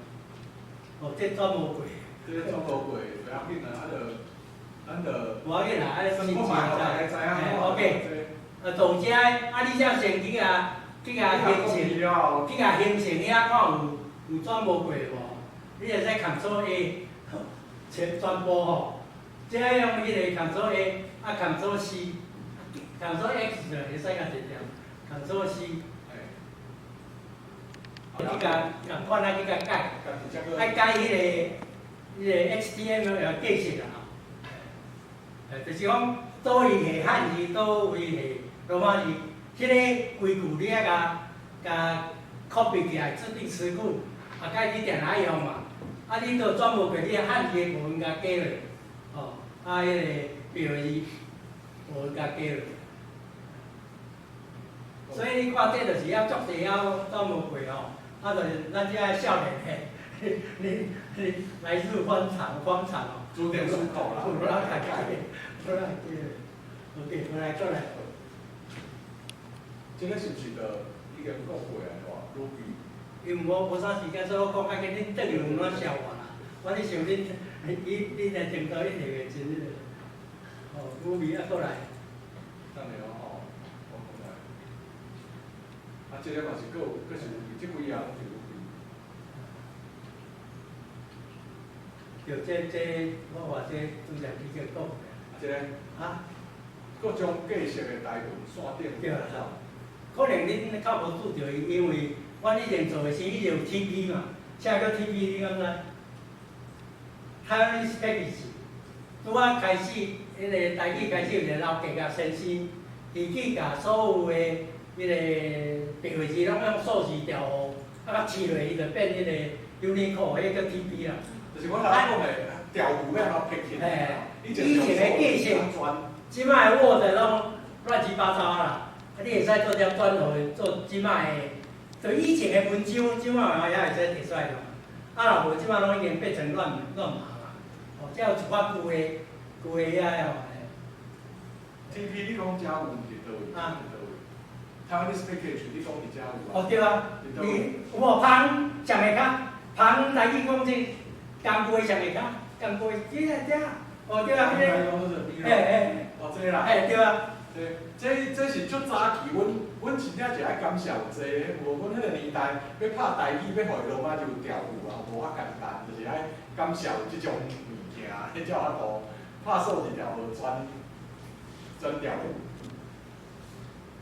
哦，這轉無過。這個轉無過，袂要緊啊，啊就，咱就。無要緊啦，啊，算看覓，大家知影。 OK。啊，到遮，啊，你這先去共去共形成，去共形成遐看有有轉無過無？你會使 Ctrl A，全全部吼，這用彼個 Ctrl A，啊 Ctrl C，Ctrl X 就會使共截掉，Ctrl C。去共仝款啊，去共改，愛改彼個 HTML 格式啦吼。就是講，佗位下漢字，佗位下羅馬字，彼個規矩你愛共共 copy 起來，指定詞庫，啊，改你定來用嘛。啊，你著轉無過，你漢字的部分共加落，吼，啊，彼個標字部分共加落。所以你看，這就是要足濟曉轉無過吼，啊，就是咱這少年的，你你來日方長方長哦。注定出口啦。無啦，改改，無啦，對。OK，過來過來。這個是毋是就已經講過啊？是無？因為無無啥時間，所以我講較緊，恁轉去有怎笑我啦？我咧想恁，你你來程度一定會真彼個。哦，Ruby 啊，過來。等下吼，我講來。啊，這個嘛是閣有，閣是 Ruby，這幾樣攏是 Ruby。對，這這我話這拄才比較講。這個。啊？各種格式的台文線頂。對啦。可能恁較無拄著伊，因為阮以前做的時，伊就有 TP 嘛，啥叫 TP 你敢知？Taiwanese Package，拄仔開始，彼個台語開始有一個老家啊先生，伊去共所有的彼個白話字攏用數字調號，啊，共黐落，伊就變彼個 Unicode，彼叫 TP 啦。就是我頭講的調符欲按怎編起來。以前的格式，這擺的 Word 攏亂七八糟啦。啊，你會使做點轉予做這擺的，就以前的文章，這擺嘛也會使提出來嘛。啊，若無這擺攏已經變成亂亂碼啦。哦，這有一寡舊的舊的遐吼。 TP 你講遮有佇佗位？啊？佗位？Taiwanese Package 你講佇遮有啊？哦，對啊。你有無芳上下跤？芳來去講這工具上下跤，工具這個這，哦對啊，彼個，嘿嘿。哦，這個啦。嘿對啊。這是足早期，阮真正是愛感謝有這個，無阮彼個年代欲拍台語，欲予羅馬字調有啊，無遐簡單，就是愛感謝有這種物件，彼才有法度拍數字調號轉調。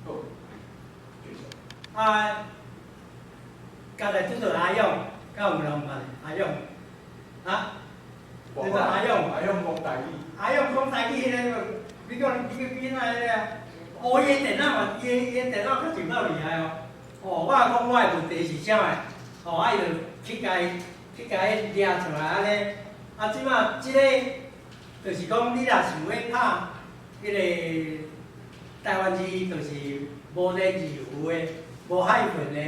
好，繼續。啊，剛才拄著阿勇，敢有人問阿勇？啊？這個阿勇，阿勇講台語。阿勇講台語彼個，你講你哪彼個啊？哦，伊的電腦嘛，伊的電腦較真夠厲害哦。哦，我講我的問題是啥物？哦，啊伊就去共伊掠出來按呢。啊，這馬這個就是講，你若想欲拍彼個台灣字，就是無連字符的、無 hyphen 的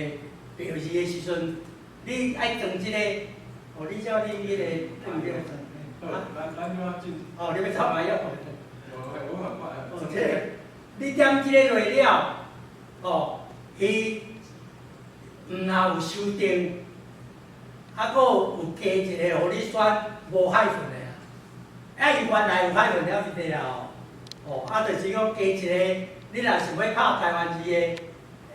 標字的時陣，你愛裝這個，哦，你照你彼個裝這個裝。好，咱這馬進。哦，你欲插阿勇？無，我很快。哦，這個，你點這個落了，哦，伊毋若有修訂，啊，閣有加一個予你選無 hyphen 的啊。啊，伊原來有 hyphen 了就對啦哦。哦，啊，就是講加一個，你若想欲拍台灣字的，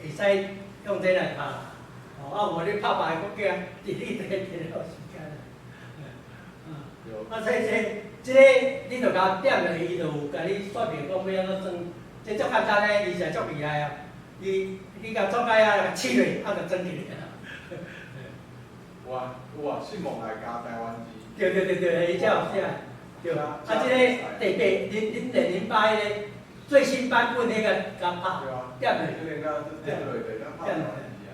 會使用這來拍。哦，啊，無你拍別个國家，佇你佇佇了時間。啊，這個你著共點落，伊就有共你說明講欲按怎裝。這足簡單的，伊是足厲害啊！伊你共裝開啊，試落，啊就裝起來啊。有啊有啊，信望來加台灣字。對對對對，伊才有寫。對啊，啊，這個第八零零點零八彼個最新版本彼個共拍點落。這個點落就當拍台灣字啊。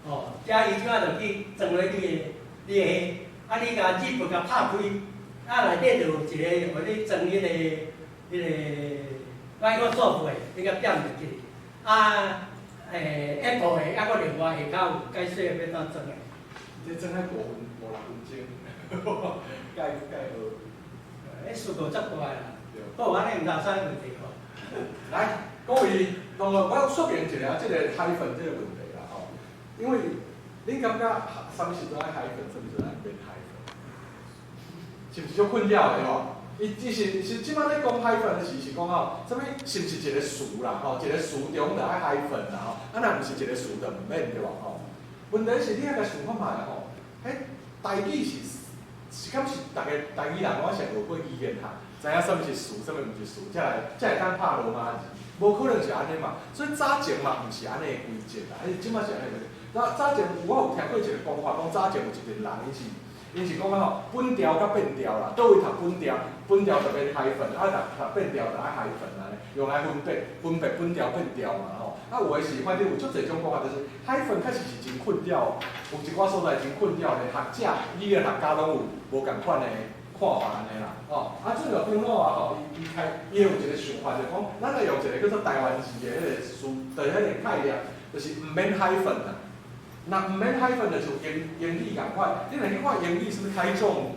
哦，這伊這就去裝落你的彼，啊，你共字符共拍開，啊，內底就有一個，予你裝彼個 Microsoft 的，你共點入去。啊，Apple 的，啊，閣另外下跤有解說欲按怎裝的。這裝愛五六分鐘，蓋蓋學。彼速度足快啦。好，按呢毋知有啥問題無？來，各位同學，我說明一下這個 hyphen 這個問題啦吼，因為恁感覺啥物時陣愛 hyphen，啥物時陣愛免 hyphen？是毋是足困擾的吼？伊只是是這擺咧講 hyphen 的時是講吼，啥物是毋是一個詞啦吼？一個詞中就愛 hyphen 啦吼，啊若毋是一個詞就毋免對無吼？問題是你愛共想看覓吼，彼台語是敢是逐个台語人攏上學過語言學，知影啥物是詞，啥物毋是詞，才會當拍羅馬字，無可能是按呢嘛。所以早前嘛毋是按呢的規則啦，彼這擺是按呢規則。早前我有聽過一個講法，講早前有一陣人，伊是講啊吼，本調佮變調啦，佗位讀本調，本調就免 hyphen，啊讀變調就愛 hyphen 按呢，用來分別本調變調嘛吼。啊有的是反正有足濟種講法，就是 hyphen 確實是真困擾，有一寡所在真困擾的學者、語言學家攏有無仝款的看法按呢啦，吼。啊，這個長老啊吼，伊伊開伊有一個想法，就講咱來用一個叫做台灣字的彼個詞，就是彼個概念，就是毋免 hyphen 啦。若毋免 hyphen 就像英語仝款，你若去看英語是毋是台中、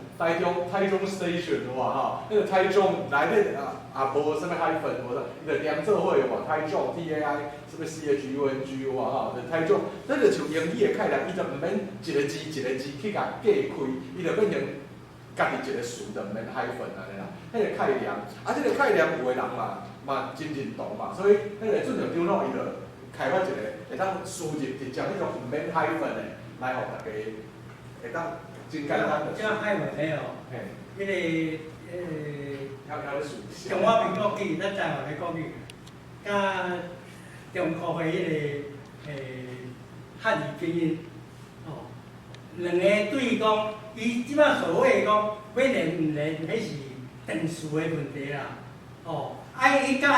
台中 station 有無吼？彼個台中內底啊也無啥物 hyphen，無啥，伊就連做伙有無？台中 T A I 啥物 C H U N G 有無吼？就台中，這就像英語的概念，伊就毋免一個字一個字去共隔開，伊就變成家己一個詞，就毋免 hyphen 按呢啦。彼個概念，啊，這個概念有的人嘛真認同嘛，所以彼個俊長長老伊就開發一個會當輸入直接彼種毋免 hyphen 的，來予大家會當真簡單的。這 hyphen 的哦，彼個曉咧輸。中華民國語，咱台灣的國語，佮中國的彼個漢語拼音，哦，兩個對講，伊這擺所謂講欲連毋連，彼是斷詞的問題啦，哦，啊伊佮有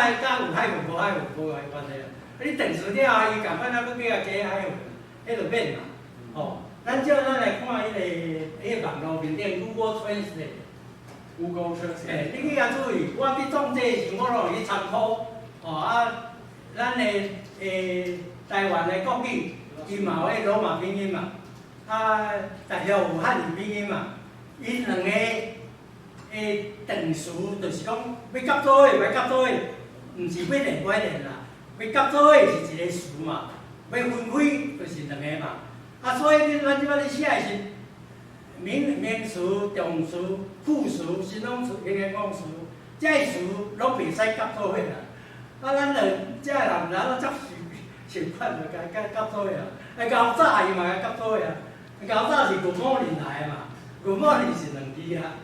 hyphen 無 hyphen 無關係啦。你斷詞了後，伊仝款啊，閣叫伊加 hyphen，彼就免嘛，哦。咱照咱來看彼個網路面頂 Google Translate。 Google Translate。欸，你去遐注意，我佇創這的時，我攏會去參考。哦啊，咱的台灣的國語，伊嘛有彼羅馬拼音嘛，啊，大陸有漢語拼音嘛，𪜶兩個的斷詞，就是講欲夾做伙，欲夾做伙，毋是欲連袂連啦，欲夾做伙是一個詞嘛，欲分開就是兩個嘛。啊，所以咱這擺咧寫的是名詞、動詞、副詞、形容詞、形容詞，這个詞攏袂使夾做伙啦。啊，咱就這个人毋知影接受習慣就共佮夾做伙啊。啊，𠢕早伊嘛共夾做伙啊。𠢕早是 Good morning 來的嘛，Good morning 是兩字啊。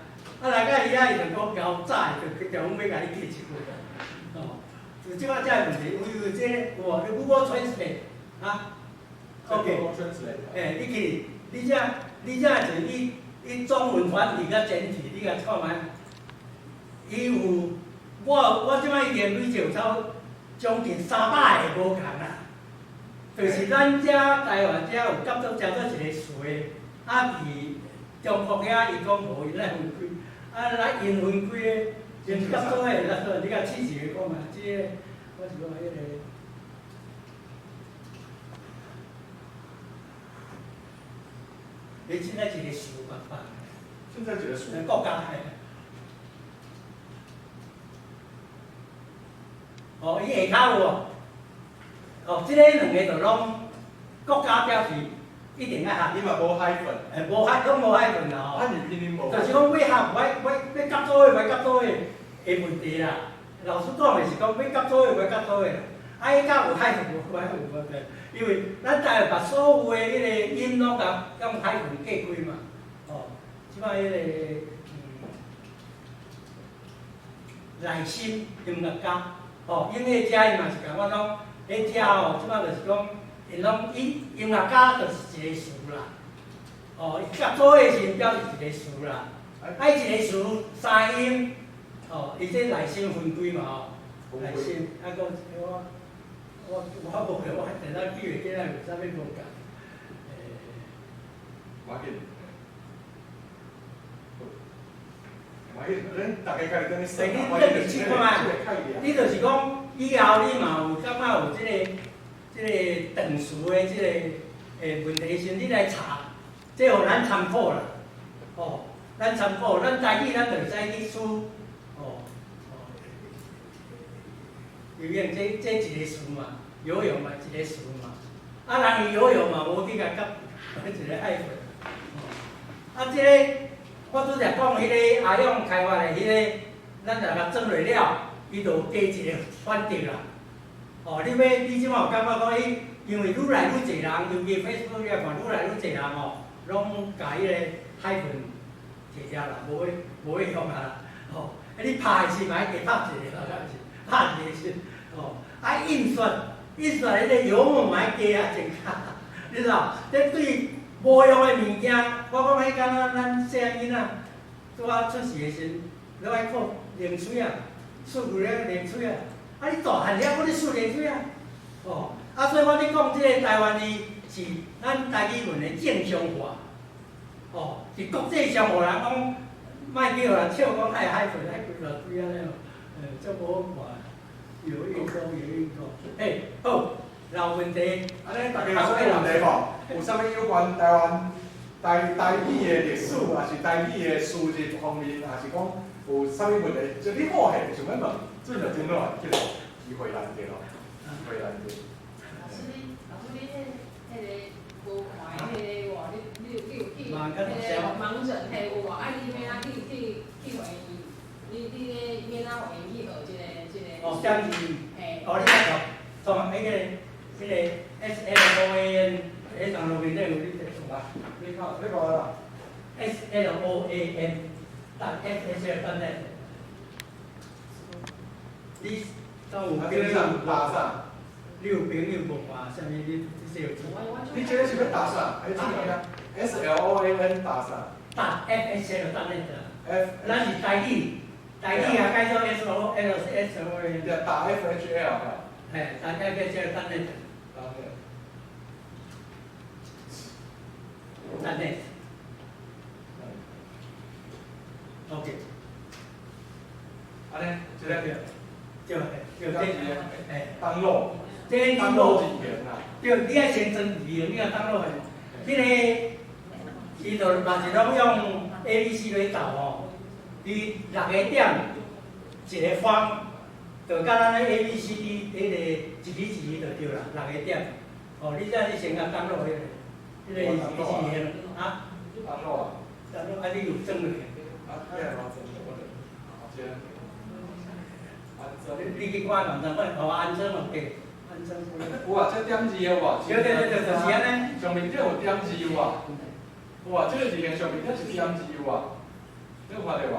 啊，來到伊遐伊就講𠢕早，就就阮欲共你加一句啊。哦，就這擺這個問題，有有這個有無？你 Google Translate 啊？OK。欸，你去，你這是伊中文繁體佮簡體，你共看覓？伊有，我這擺已經累積有超將近300個無仝啦。就是咱遮台灣遮有夾做加做一個詞的，啊，佇中國遐伊講無，伊來分開，啊，來𪜶分開的，𪜶夾做的，咱你共試一下講啊，這個我是講彼個。你現在一個詞辦法。現在一個詞。國家的。哦，伊下跤有無？哦，這个兩个就攏國家表示一定愛合。伊嘛無 hyphen。欸，無 hy，攏無 hyphen 啦吼。漢語拼音無。就是講欲合，欲欲夾做伙，欲夾做伙的問題啦。老師講的是講欲夾做伙，欲夾做伙啦。啊，彼甲有 hyphen 無？無問題，因為咱台灣把所有的彼個音攏共用 hyphen 隔開嘛。哦，這擺彼個內心音樂家，哦，音樂家伊嘛是共阮攏，彼遮吼，這擺就是講，𪜶攏伊音樂家就是一個詞啦。哦，伊夾做伙時表示一個詞啦。啊，伊一個詞三音，哦，伊這內心分開嘛吼，內心，啊，閣我。我無記，我電腦記袂記得有啥物無仝。欸，無要緊，無要緊，恁大家家己踮咧算。你你試看覓，你就是講以後你嘛有感覺有這個長詞的這個欸問題時，你來查，這予咱參考啦。哦，咱參考，咱台語咱就會使去輸，哦。游泳這一個詞嘛，游泳嘛一個詞嘛，啊人伊游泳嘛無去共夾一個 hyphen，哦，啊這個我拄才講彼個阿勇開發的彼個，咱若共裝落了，伊就加一個選擇啦。哦，你欲你這擺有感覺講伊，因為愈來愈濟人，尤其 Facebook 你來看，愈來愈濟人吼，攏共彼個 hyphen 提掉啦，無欲用啊啦，吼，啊你拍的時嘛愛加拍一個啦，敢是？拍一個是，吼，啊印刷，印刷彼個油墨嘛愛加啊增加，你知無？這對無用的物件，我講彼敢若咱細漢囡仔，拄仔出世的時陣，攏愛靠奶嘴啊，欶牛奶奶嘴啊，啊你大漢了，閣咧欶奶嘴啊，哦，啊所以我咧講這个台灣字是咱台語文的正常化，哦，是國際上予人講，莫叫人笑講愛 hyphen 愛規大堆按呢哦，欸，足無好看。有運動，有運動，欸，好，老問題。按呢，大家有啥物問題無？有啥物有關台灣台語的歷史，抑是台語的輸入方面，抑是講有啥物問題？就你好奇想欲問，這就真好，這個機會難得咯，機會難得。老師你，老師你彼彼个無看的彼个喎，你有去彼个盲診彼有無？啊，你欲按怎去予𪜶？你咧欲按怎予𪜶去學這個這個？哦，點字。嘿。哦，你講從彼個 SLOAN，彼網路面頂有你佇創啊？你講，你講啦。 SLOAN.FHL.net。你敢有朋友？打啥？你有朋友無看啥物？你這有做？你這個是欲打啥？欸，這個啊，SLOAN 打啥？打 FHL.net。 F。咱是台語，台語也改做 S O L S O A N。打 FHL。嘿，打 FHL.net。.net。OK。按呢，這個。對對，這，嘿。 download。這 download 對，你愛先裝字，你愛 download 的。彼个，伊就嘛是攏用 ABC 來導吼，伊六個點一個方，就佮咱咧 A B C D 彼個一字一字就對啦，六個點。哦，你這你先共 download 彼個，彼個是是啊？ download 啊？ download 啊，你有裝落去？啊，你來幫我裝，我就，這。裝。你去看網站，看哦，安裝落去，安裝。有啊，這點字的有無？對對對對，就是按呢。上面這有點字有無？有啊，這個字形上面這是點字有無？你有看著無？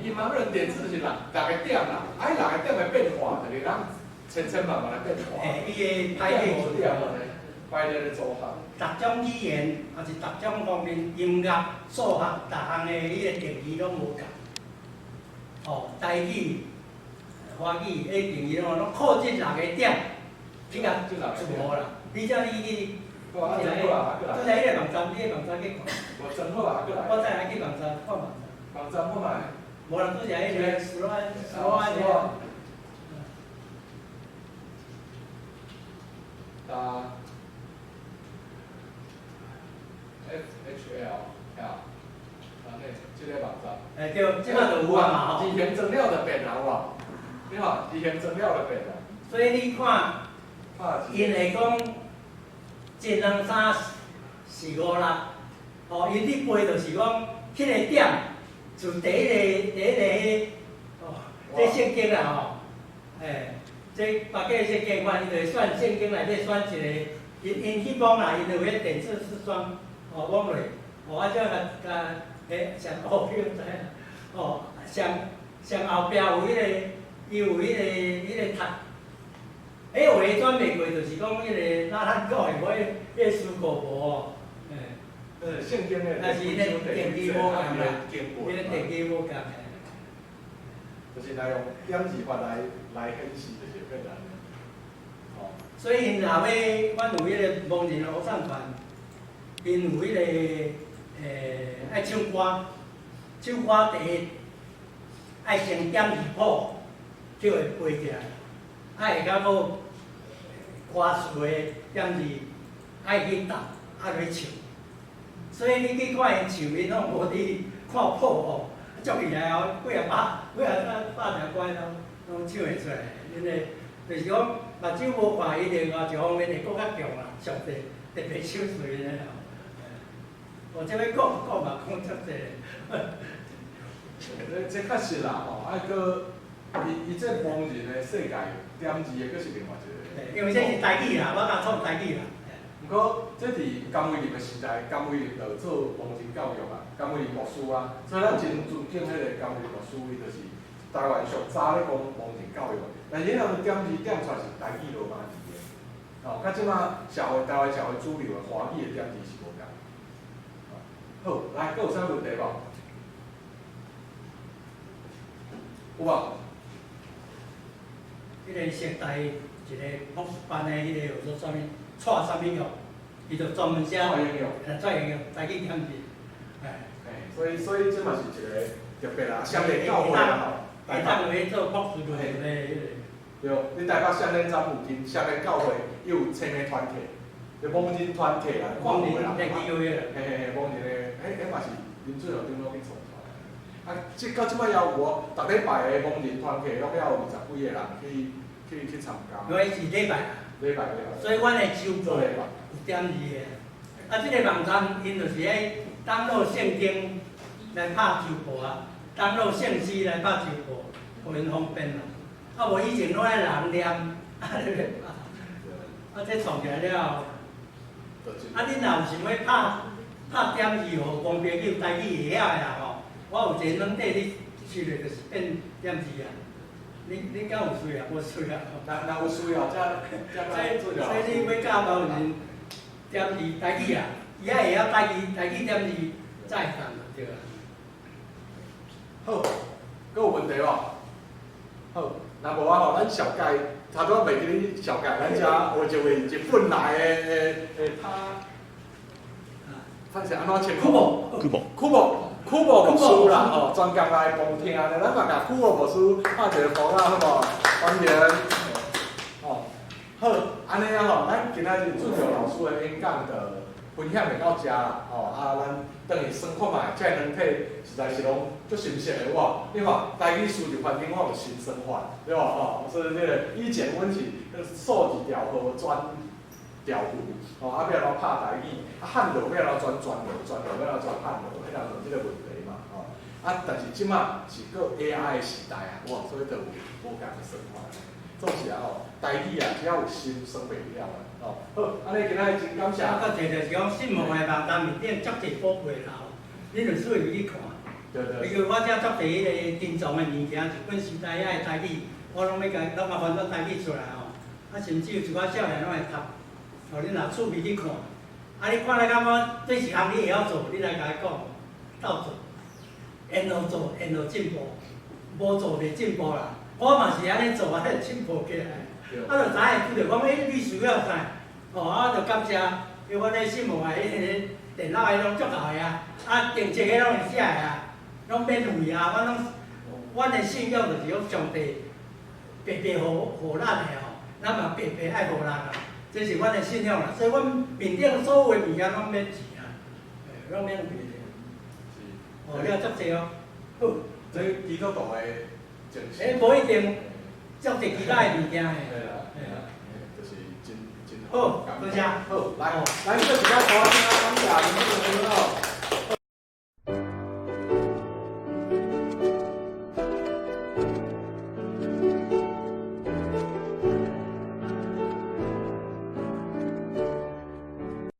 伊盲人點字是六六個點啦，啊，彼六個點的變化，就是咱千千萬萬的變化。嘿，伊的排列點安尼，排列的組合。逐種語言，抑是逐種方面，音樂、數學，逐項的彼個定義攏無仝。哦，台語、華語，彼定義攏攏靠這六個點去共組合啦。比較你去，好啊，真好啊，過來。拄才彼個網站，你个網站去看。無真好啊，過來。我等下去網站看網站。網站看覓。無啦，拄才彼個斯洛安，斯洛安的。打 F H L L，啊，內這個網站。欸對，這擺就有啊嘛吼。字形裝了就變啊，有無？你看，字形裝了就變啊。所以你看，𪜶會講一兩三四五六，吼，𪜶咧背就是講，彼個點，自第一个第一个彼，哦，這聖經啦吼，欸，這別個聖經看，伊就會選聖經內底選一個，𪜶𪜶去摸啦，𪜶就有彼電子視窗，哦，摸落，哦，啊，這共共，欸，上哦，你毋知影，哦，上上後壁有彼個，伊有彼個彼個讀。彼話轉袂過，就是講彼個咱咱講的，無彼彼個思考無吼，欸。聖經的。但是彼個定義無仝啦，彼個定義無仝。就是來用點字法來來顯示，就是變按呢。哦。所以𪜶若欲，阮有彼個盲人合唱團，𪜶有彼個愛唱歌，唱歌第一愛先點字譜，叫伊背起來，啊會曉閣歌詞的點字愛去答，愛去唱。所以你去看𪜶唱，𪜶攏無佇看譜吼，足厲害哦，幾仔百幾仔百條歌攏攏唱會出來。𪜶的就是講目睭無看，伊另外一方面會閣較強啦，上帝特別手喙咧吼。我這欲講講嘛講足濟。這這確實啦吼，啊閣伊伊這盲人的世界點字的，閣是另外一個。因為這是台語啦，我若創台語啦。毋過，這佇甘為霖的時代，甘為霖就做盲人教育啊，甘為霖牧師啊，所以咱真尊敬彼個甘為霖牧師，伊就是台灣上早咧講盲人教育。但是彼個點字點出來是台語羅馬字的，吼，佮這馬社會台灣社會主流的華語的點字是無仝。好，來，閣有啥問題無？有無？彼個時代一個博士班的彼個叫做啥物？蔡啥物玉？伊就專門寫，蔡英玉，蔡英玉，台語點字，欸。所以所以這嘛是一個特別啦，雙連教會啦吼，會當有做博士論文的彼個。對，你台北雙年展附近雙連教會伊有青年團體，就盲人團體啦，盲人的機會啦。嘿嘿嘿，盲人的，彼彼嘛是林俊校長攏去創出來。啊，這到這擺猶有哦，逐禮拜的盲人團體攏猶有二十幾個人去去去參加。因為是禮拜。禮拜禮拜。所以阮的周報有點字的，啊，這個網站𪜶就是愛登錄聖經來拍周報啊，登錄聖詩來拍周報，予𪜶方便啦。啊，無以前攏愛人念，啊，啊，這創起來了後，啊，恁若有想欲拍拍點字予盲朋友台語會曉的啦吼，我有一個軟體你輸入就是變點字啊。恁恁敢有需要？無需要。若若有需要，才才所以所以你欲教某人點字台語啊，伊愛會曉台語，台語點字才會當就對啊。好，閣有問題無？好，若無啊吼，咱紹介，頭拄仔袂記你紹介，咱遮有一位日本來的的的他，他是按怎稱呼？久保，久保，久保牧師啦吼，專工來旁聽咧，咱嘛共久保牧師拍一個鼓仔好無？歡迎。吼，好，按呢啊吼，咱今仔日俊耀老師的演講就分享就到遮啦，吼啊，咱轉去算看覓，這軟體實在是攏足深色的哇！你看台語輸入法頂看有新算法，對無吼？所以這個以前阮是數字調號轉調符，吼啊欲按怎拍台語，啊漢字欲按怎轉轉落，轉落欲按怎轉漢字，彼人有這個問題嘛，吼。啊，但是這馬是閣 AI 的時代啊，哇，所以就有無仝的算法。總是啊吼，台語啊，只要有心算袂了啊，吼。好，按呢今仔日真感謝。啊，閣一個就是講，信望的網站面頂足濟寶貝啦，你著需要去看。對對。因為我遮足濟彼个珍藏的物件，日本時代遐的台語，我攏欲共攏共翻做台語出來吼。啊，甚至有一寡少年攏會讀，吼，你若趣味去看，啊，你看了感覺這一項你會曉做，你來共伊講，鬥做，緣路做，緣路進步，無做袂進步啦。我嘛是按呢做，按呢進步起來。啊，就知影拄著講，欸，你需要啥？吼，啊，就感謝，因為我咧信望的彼个電腦彼攏足𠢕的啊，啊，定制彼攏會寫的啊，攏免費啊，阮攏，阮的信仰就是講上帝白白予予咱的吼，咱嘛白白愛予人啊，這是阮的信仰啦。所以阮面頂所有的物件攏免錢啊，欸，攏免費的。哦，了足濟哦。好。這基督徒的精神。欸，無一定足濟其他的物件的。對啦，對啦，就是真真好，多謝。好，來，來，這一下鼓聲啊，感謝林主任哦。